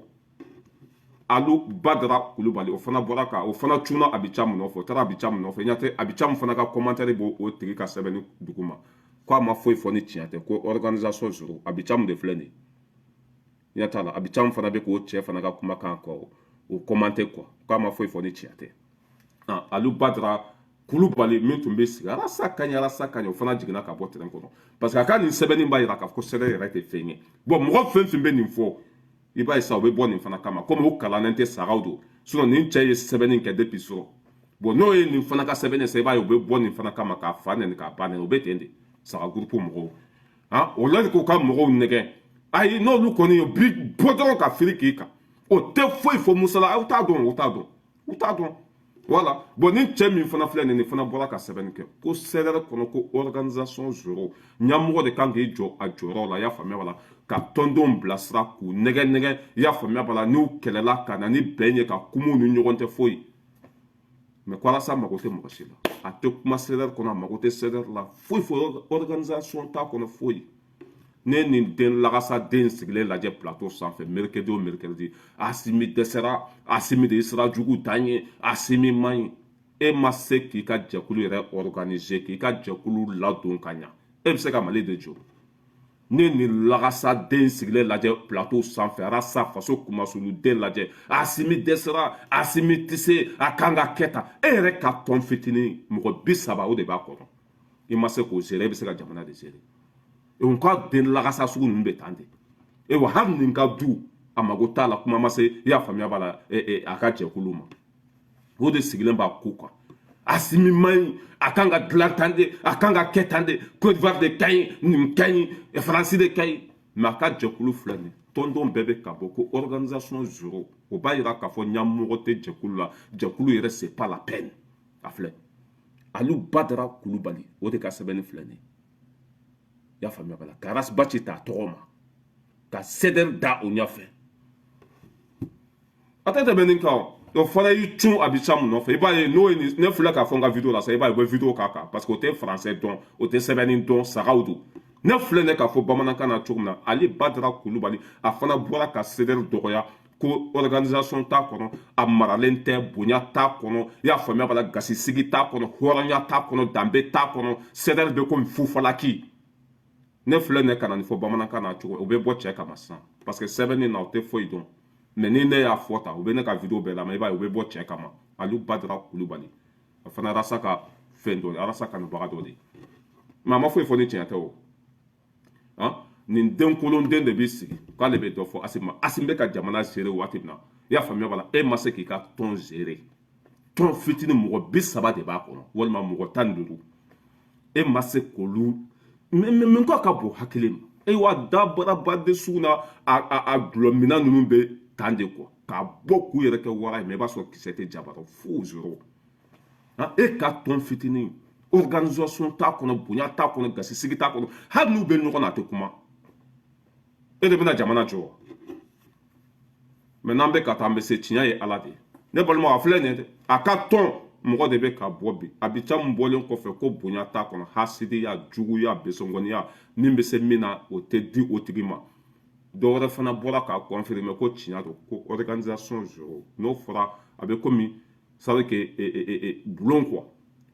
Alu Badara Kulubali, o fana bɔra ka o fana cunna a bɛ ca mun nɔfɛ, o taara a bɛ ca mun nɔfɛ. Ɲɛ tɛ, a bɛ ca mun fana ka commentaire b'o o tigi ka sɛbɛnni duguma ko a ma foyi fɔ ni tiɲɛ tɛ, ko organisation zéro. A bɛ ca mun de filɛ nin ye, ɲɛ t'a la. A bɛ ca mun fana bɛ k'o cɛ fana ka kumakan kɔ o commenter quoi, k'a ma foyi fɔ ni tiɲɛ tɛ. Ah, Alu Badara Kulubali min tun bɛ sigi Rasa ka ɲi, Rasa ka ɲi, o fana jiginna ka bɔ terrain kɔnɔ, parce que a ka nin sɛbɛnni b'a jira k'a fɔ ko sɛbɛn yɛrɛ tɛ fɛn ye. Bon, mɔgɔ fɛn fɛn bɛ nin fɔ, i b'a ye sa, o bɛ bɔ nin fana kama, komi o kalannen tɛ, sagaw don. Sinon nin cɛ ye sɛbɛnni kɛ depuis sɔrɔ. Bon, n'o ye nin fana ka sɛbɛnni ye sa, i b'a ye u bɛ bɔ nin fana kama k'a fa nɛni, k'a ba nɛni. O bɛ ten de, saga groupe mɔgɔw, han, o la k'u ka mɔgɔw nɛgɛ. Ayi, n'olu kɔni ye bi bɔ dɔrɔn ka firi k'i kan, o tɛ foyi fɔ musala. Aw t'a dɔn, o t'a dɔn, u t'a dɔn. Voilà. Bon, ni cɛ min fana filɛ nin fana bɔra ka sɛbɛnni kɛ ko CDR kɔnɔ ko organisation zéro, ɲɛmɔgɔ de kan k'i jɔ a jɔyɔrɔ la, i y'a faamuya b'a la, ka tɔndenw bilasira, k'u nɛgɛ nɛgɛ, i y'a faamuya b'a la, n'u kɛlɛla ka na ni bɛn ye, ka kuma u ni ɲɔgɔn cɛ, foyi. Mais ko Alasa mago tɛ mɔgɔ si la, a tɛ kuma CDR kɔnɔ, a mago tɛ CDR la, foyi foyi, organisation t'a kɔnɔ, foyi. Ne nin den lagasa den sigilen lajɛ plateau sanfɛ mercredi o mercredi, Asimi dɛsɛra, Asimi de ye sira jugu dan ye, Asimi man ɲi. E ma se k'i ka jɛkulu yɛrɛ organiser, k'i ka jɛkulu ladon ka ɲa, e bɛ se ka Mali de jɔ? Ne nin lagasa den sigilen lajɛ plateau sanfɛ, Arasa faso kumasulu den lajɛ, Asimi dɛsɛra, Asimi tɛ se, a kan ka kɛ tan. E yɛrɛ ka tɔn fitinin mɔgɔ 30, o de b'a kɔnɔ, i ma se k'o gérer, e bɛ se ka jamana de gérer? N ka den lagasa sugu ninnu bɛ tan de. E wa, hali nin ka du a mago t'a la, kuma ma se, i y'a faamuya b'a la, a ka jɛkulu ma, o de sigilen b'a ko kan. Asimi man ɲi, a kan ka dilan tan de, a kan ka kɛ tan de, Côte d'Ivoire de ka ɲi, nin ka ɲi, Faransi de ka ɲi. Mais a ka jɛkulu filɛ nin, tɔndɔn bɛɛ bɛ ka bɔ ko organisation zéro. O b'a yira k'a fɔ ɲɛmɔgɔ tɛ jɛkulu la, jɛkulu yɛrɛ, c'est pas la peine. A filɛ, Alu Badara Kulubali, o de ka sɛbɛnni filɛ nin ye, i y'a faamuya b'a la, ka Ras Bath ta tɔgɔ ma, ka CDR da o ɲɛfɛ, a tɛ tɛmɛ nin kan. O fana y'i cun a bɛ ca mun nɔfɛ, i b'a ye n'o ye ne filɛ k'a fɔ n ka vidéo la sa, i b'a ye u bɛ vidéo k'a kan, parce que o tɛ français dɔn, o tɛ sɛbɛnni dɔn, sagaw don. Ne filɛ ne k'a fɔ bamanankan na cogo min na, ale Badara Kulubali, a fana bɔra ka CDR dɔgɔya. Ko organisation t'a kɔnɔ, a maralen tɛ, bonya t'a kɔnɔ, i y'a faamuya b'a la, gasisigi t'a kɔnɔ, hɔrɔnya t'a kɔnɔ, danbe t'a kɔnɔ. CDR bɛ komi fufalaki. Ne filɛ nin ye ka na nin fɔ bamanankan na cogo, o bɛ bɔ cɛ kama sisan, parce que sɛbɛnni na o tɛ foyi dɔn. Mais ni ne y'a fɔ tan, u bɛ ne ka vidéo bɛɛ lamɛn, i b'a ye u bɛ bɔ cɛ kama. Aliou Badara Kulubali, a fana arasa ka fɛn dɔ ye, arasa kanubaga dɔ de ye. Mais a ma foyi fɔ ni tiɲɛ tɛ o. Han, nin den kolonden de b'i sigi k'ale bɛ dɔ fɔ Asimi ma. Asimi bɛ ka jamana gérer waati min na, i y'a faamuya b'a la, e ma se k'i ka tɔn gérer. Tɔn fitinin, mɔgɔ 30 de b'a kɔnɔ walima mɔgɔ 15, e ma se k'olu min ko ka bon hakili ma. E wa dabaraba de sugu na a gulɔminna ninnu bɛ tan de quoi, k'a bɔ k'u yɛrɛ kɛ wara ye. Mais i b'a sɔrɔ kisɛ tɛ jaba fo zéro. E ka tɔn fitinin, organisation t'a kɔnɔ, bonya t'a kɔnɔ, gasisigi t'a kɔnɔ, hali n'u bɛ ɲɔgɔn na, a tɛ kuma. E de bɛna jamana jɔ. Mais n'an bɛ ka taa, an bɛ se. Tiɲɛ ye Ala de ye. Ne balima, a filɛ nin ye dɛ, a ka tɔn mɔgɔ de bɛ ka bɔ bi. A bi ca min bɔlen kɔfɛ ko bonya t'a kɔnɔ, hasidiya, juguya, besɔngɔniya, min bɛ se min na, o tɛ di o tigi ma. Dɔ wɛrɛ fana bɔra k'a confirmer ko tiɲɛ don, ko organisation zéro. N'o fɔra, a bɛ komi ça veut que bulon quoi,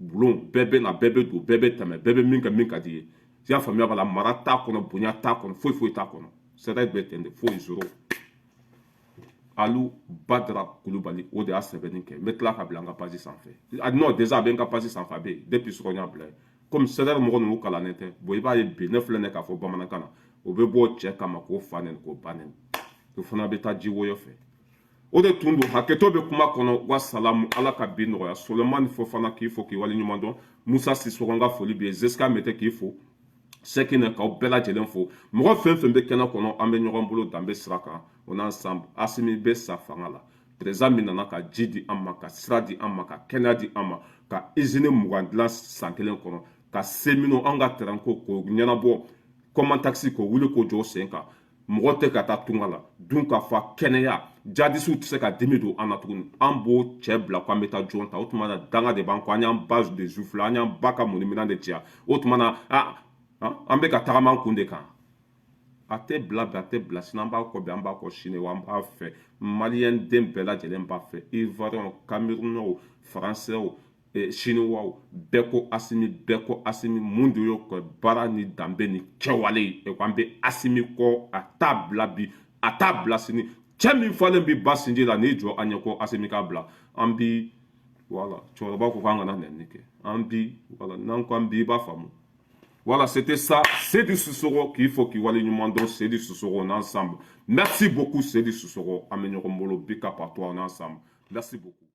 bulon bɛɛ bɛ na, bɛɛ bɛ don, bɛɛ bɛ tɛmɛ, bɛɛ bɛ min kɛ min ka di ye. I y'a faamuya b'a la, mara t'a kɔnɔ, bonya t'a kɔnɔ, foyi foyi t'a kɔnɔ. Sɛbɛn bɛ ten de, foyi zéro. Aliou Badara Kulubali, o de y'a sɛbɛnni kɛ. N bɛ tila ka bila n ka page sanfɛ. Non, déjà a bɛ n ka page sanfɛ, a bɛ yen depuis sɔgɔ, n y'a bila yen. Komi CDR mɔgɔ ninnu kalannen tɛ, bon, i b'a ye bi ne filɛ nin ye k'a fɔ bamanankan na, o bɛ bɔ cɛ kama k'o fa nɛni, k'o ba nɛni, o fana bɛ taa ji wɔyɔ fɛ. O de tun don. Hakɛto bɛ kuma kɔnɔ. Wa salamu, Ala ka bi nɔgɔya. Solomani Fofana, k'i fo k'i waleɲuman dɔn. Musa Sisɔgɔ, n ka foli bɛ yen. Zeska Mete, k'i fo. Sɛkinɛ, k'aw bɛɛ lajɛlen fo. Mɔgɔ fɛn fɛn bɛ kɛnɛ kɔnɔ, an bɛ ɲɔgɔn bolo danbe sira kan, o n'ensemble. Asimi bɛ sa fanga la. Président min nana ka ji di an ma, ka sira di an ma, ka kɛnɛya di an ma, ka usine 20 dilan san kelen kɔnɔ, ka se minnu an ka terrain ko k'o ɲɛnabɔ, Common-Taxi k'o wuli k'o jɔ o sen kan, mɔgɔ tɛ ka taa tunga la, dun ka fa, kɛnɛya, jadisiw tɛ se ka dimi don an na tuguni. An b'o cɛ bila ko an bɛ taa jɔn ta. O tuma na, danga de b'an kɔ. An y'an ba de zu filɛ, an y'an ba ka mɔniminɛn de ci. O tuma na, an bɛ ka tagama an kun de kan. A tɛ bila bi, a tɛ bila sini. An b'a kɔ bi, an b'a kɔ sini, wa an b'a fɛ. Maliyɛn den bɛɛ lajɛlen b'a fɛ, Ivoirien, Camerounais, Français, Chinois, bɛɛ ko Asimi, bɛɛ ko Asimi. Mun de y'o kɛ? Baara ni danbe ni kɛwale ye. Ko an bɛ Asimi kɔ, a t'a bila bi, a t'a bila sini. Cɛ min falen bi ba sinji la, n'i jɔ an ɲɛ ko Asimi k'a bila, an bi voilà. Cɛkɔrɔba ko k'an kana nɛni kɛ, an bi voilà. N'an ko an bi, i b'a faamu. Voilà, c'était ça. Sedi Sissoko, k'i fo k'i waleɲuman dɔn. Sedi Sissoko, on est ensemble. Merci beaucoup, Sedi Sissoko. An bɛ ɲɔgɔn bolo. Big up à toi, on est ensemble. Merci beaucoup.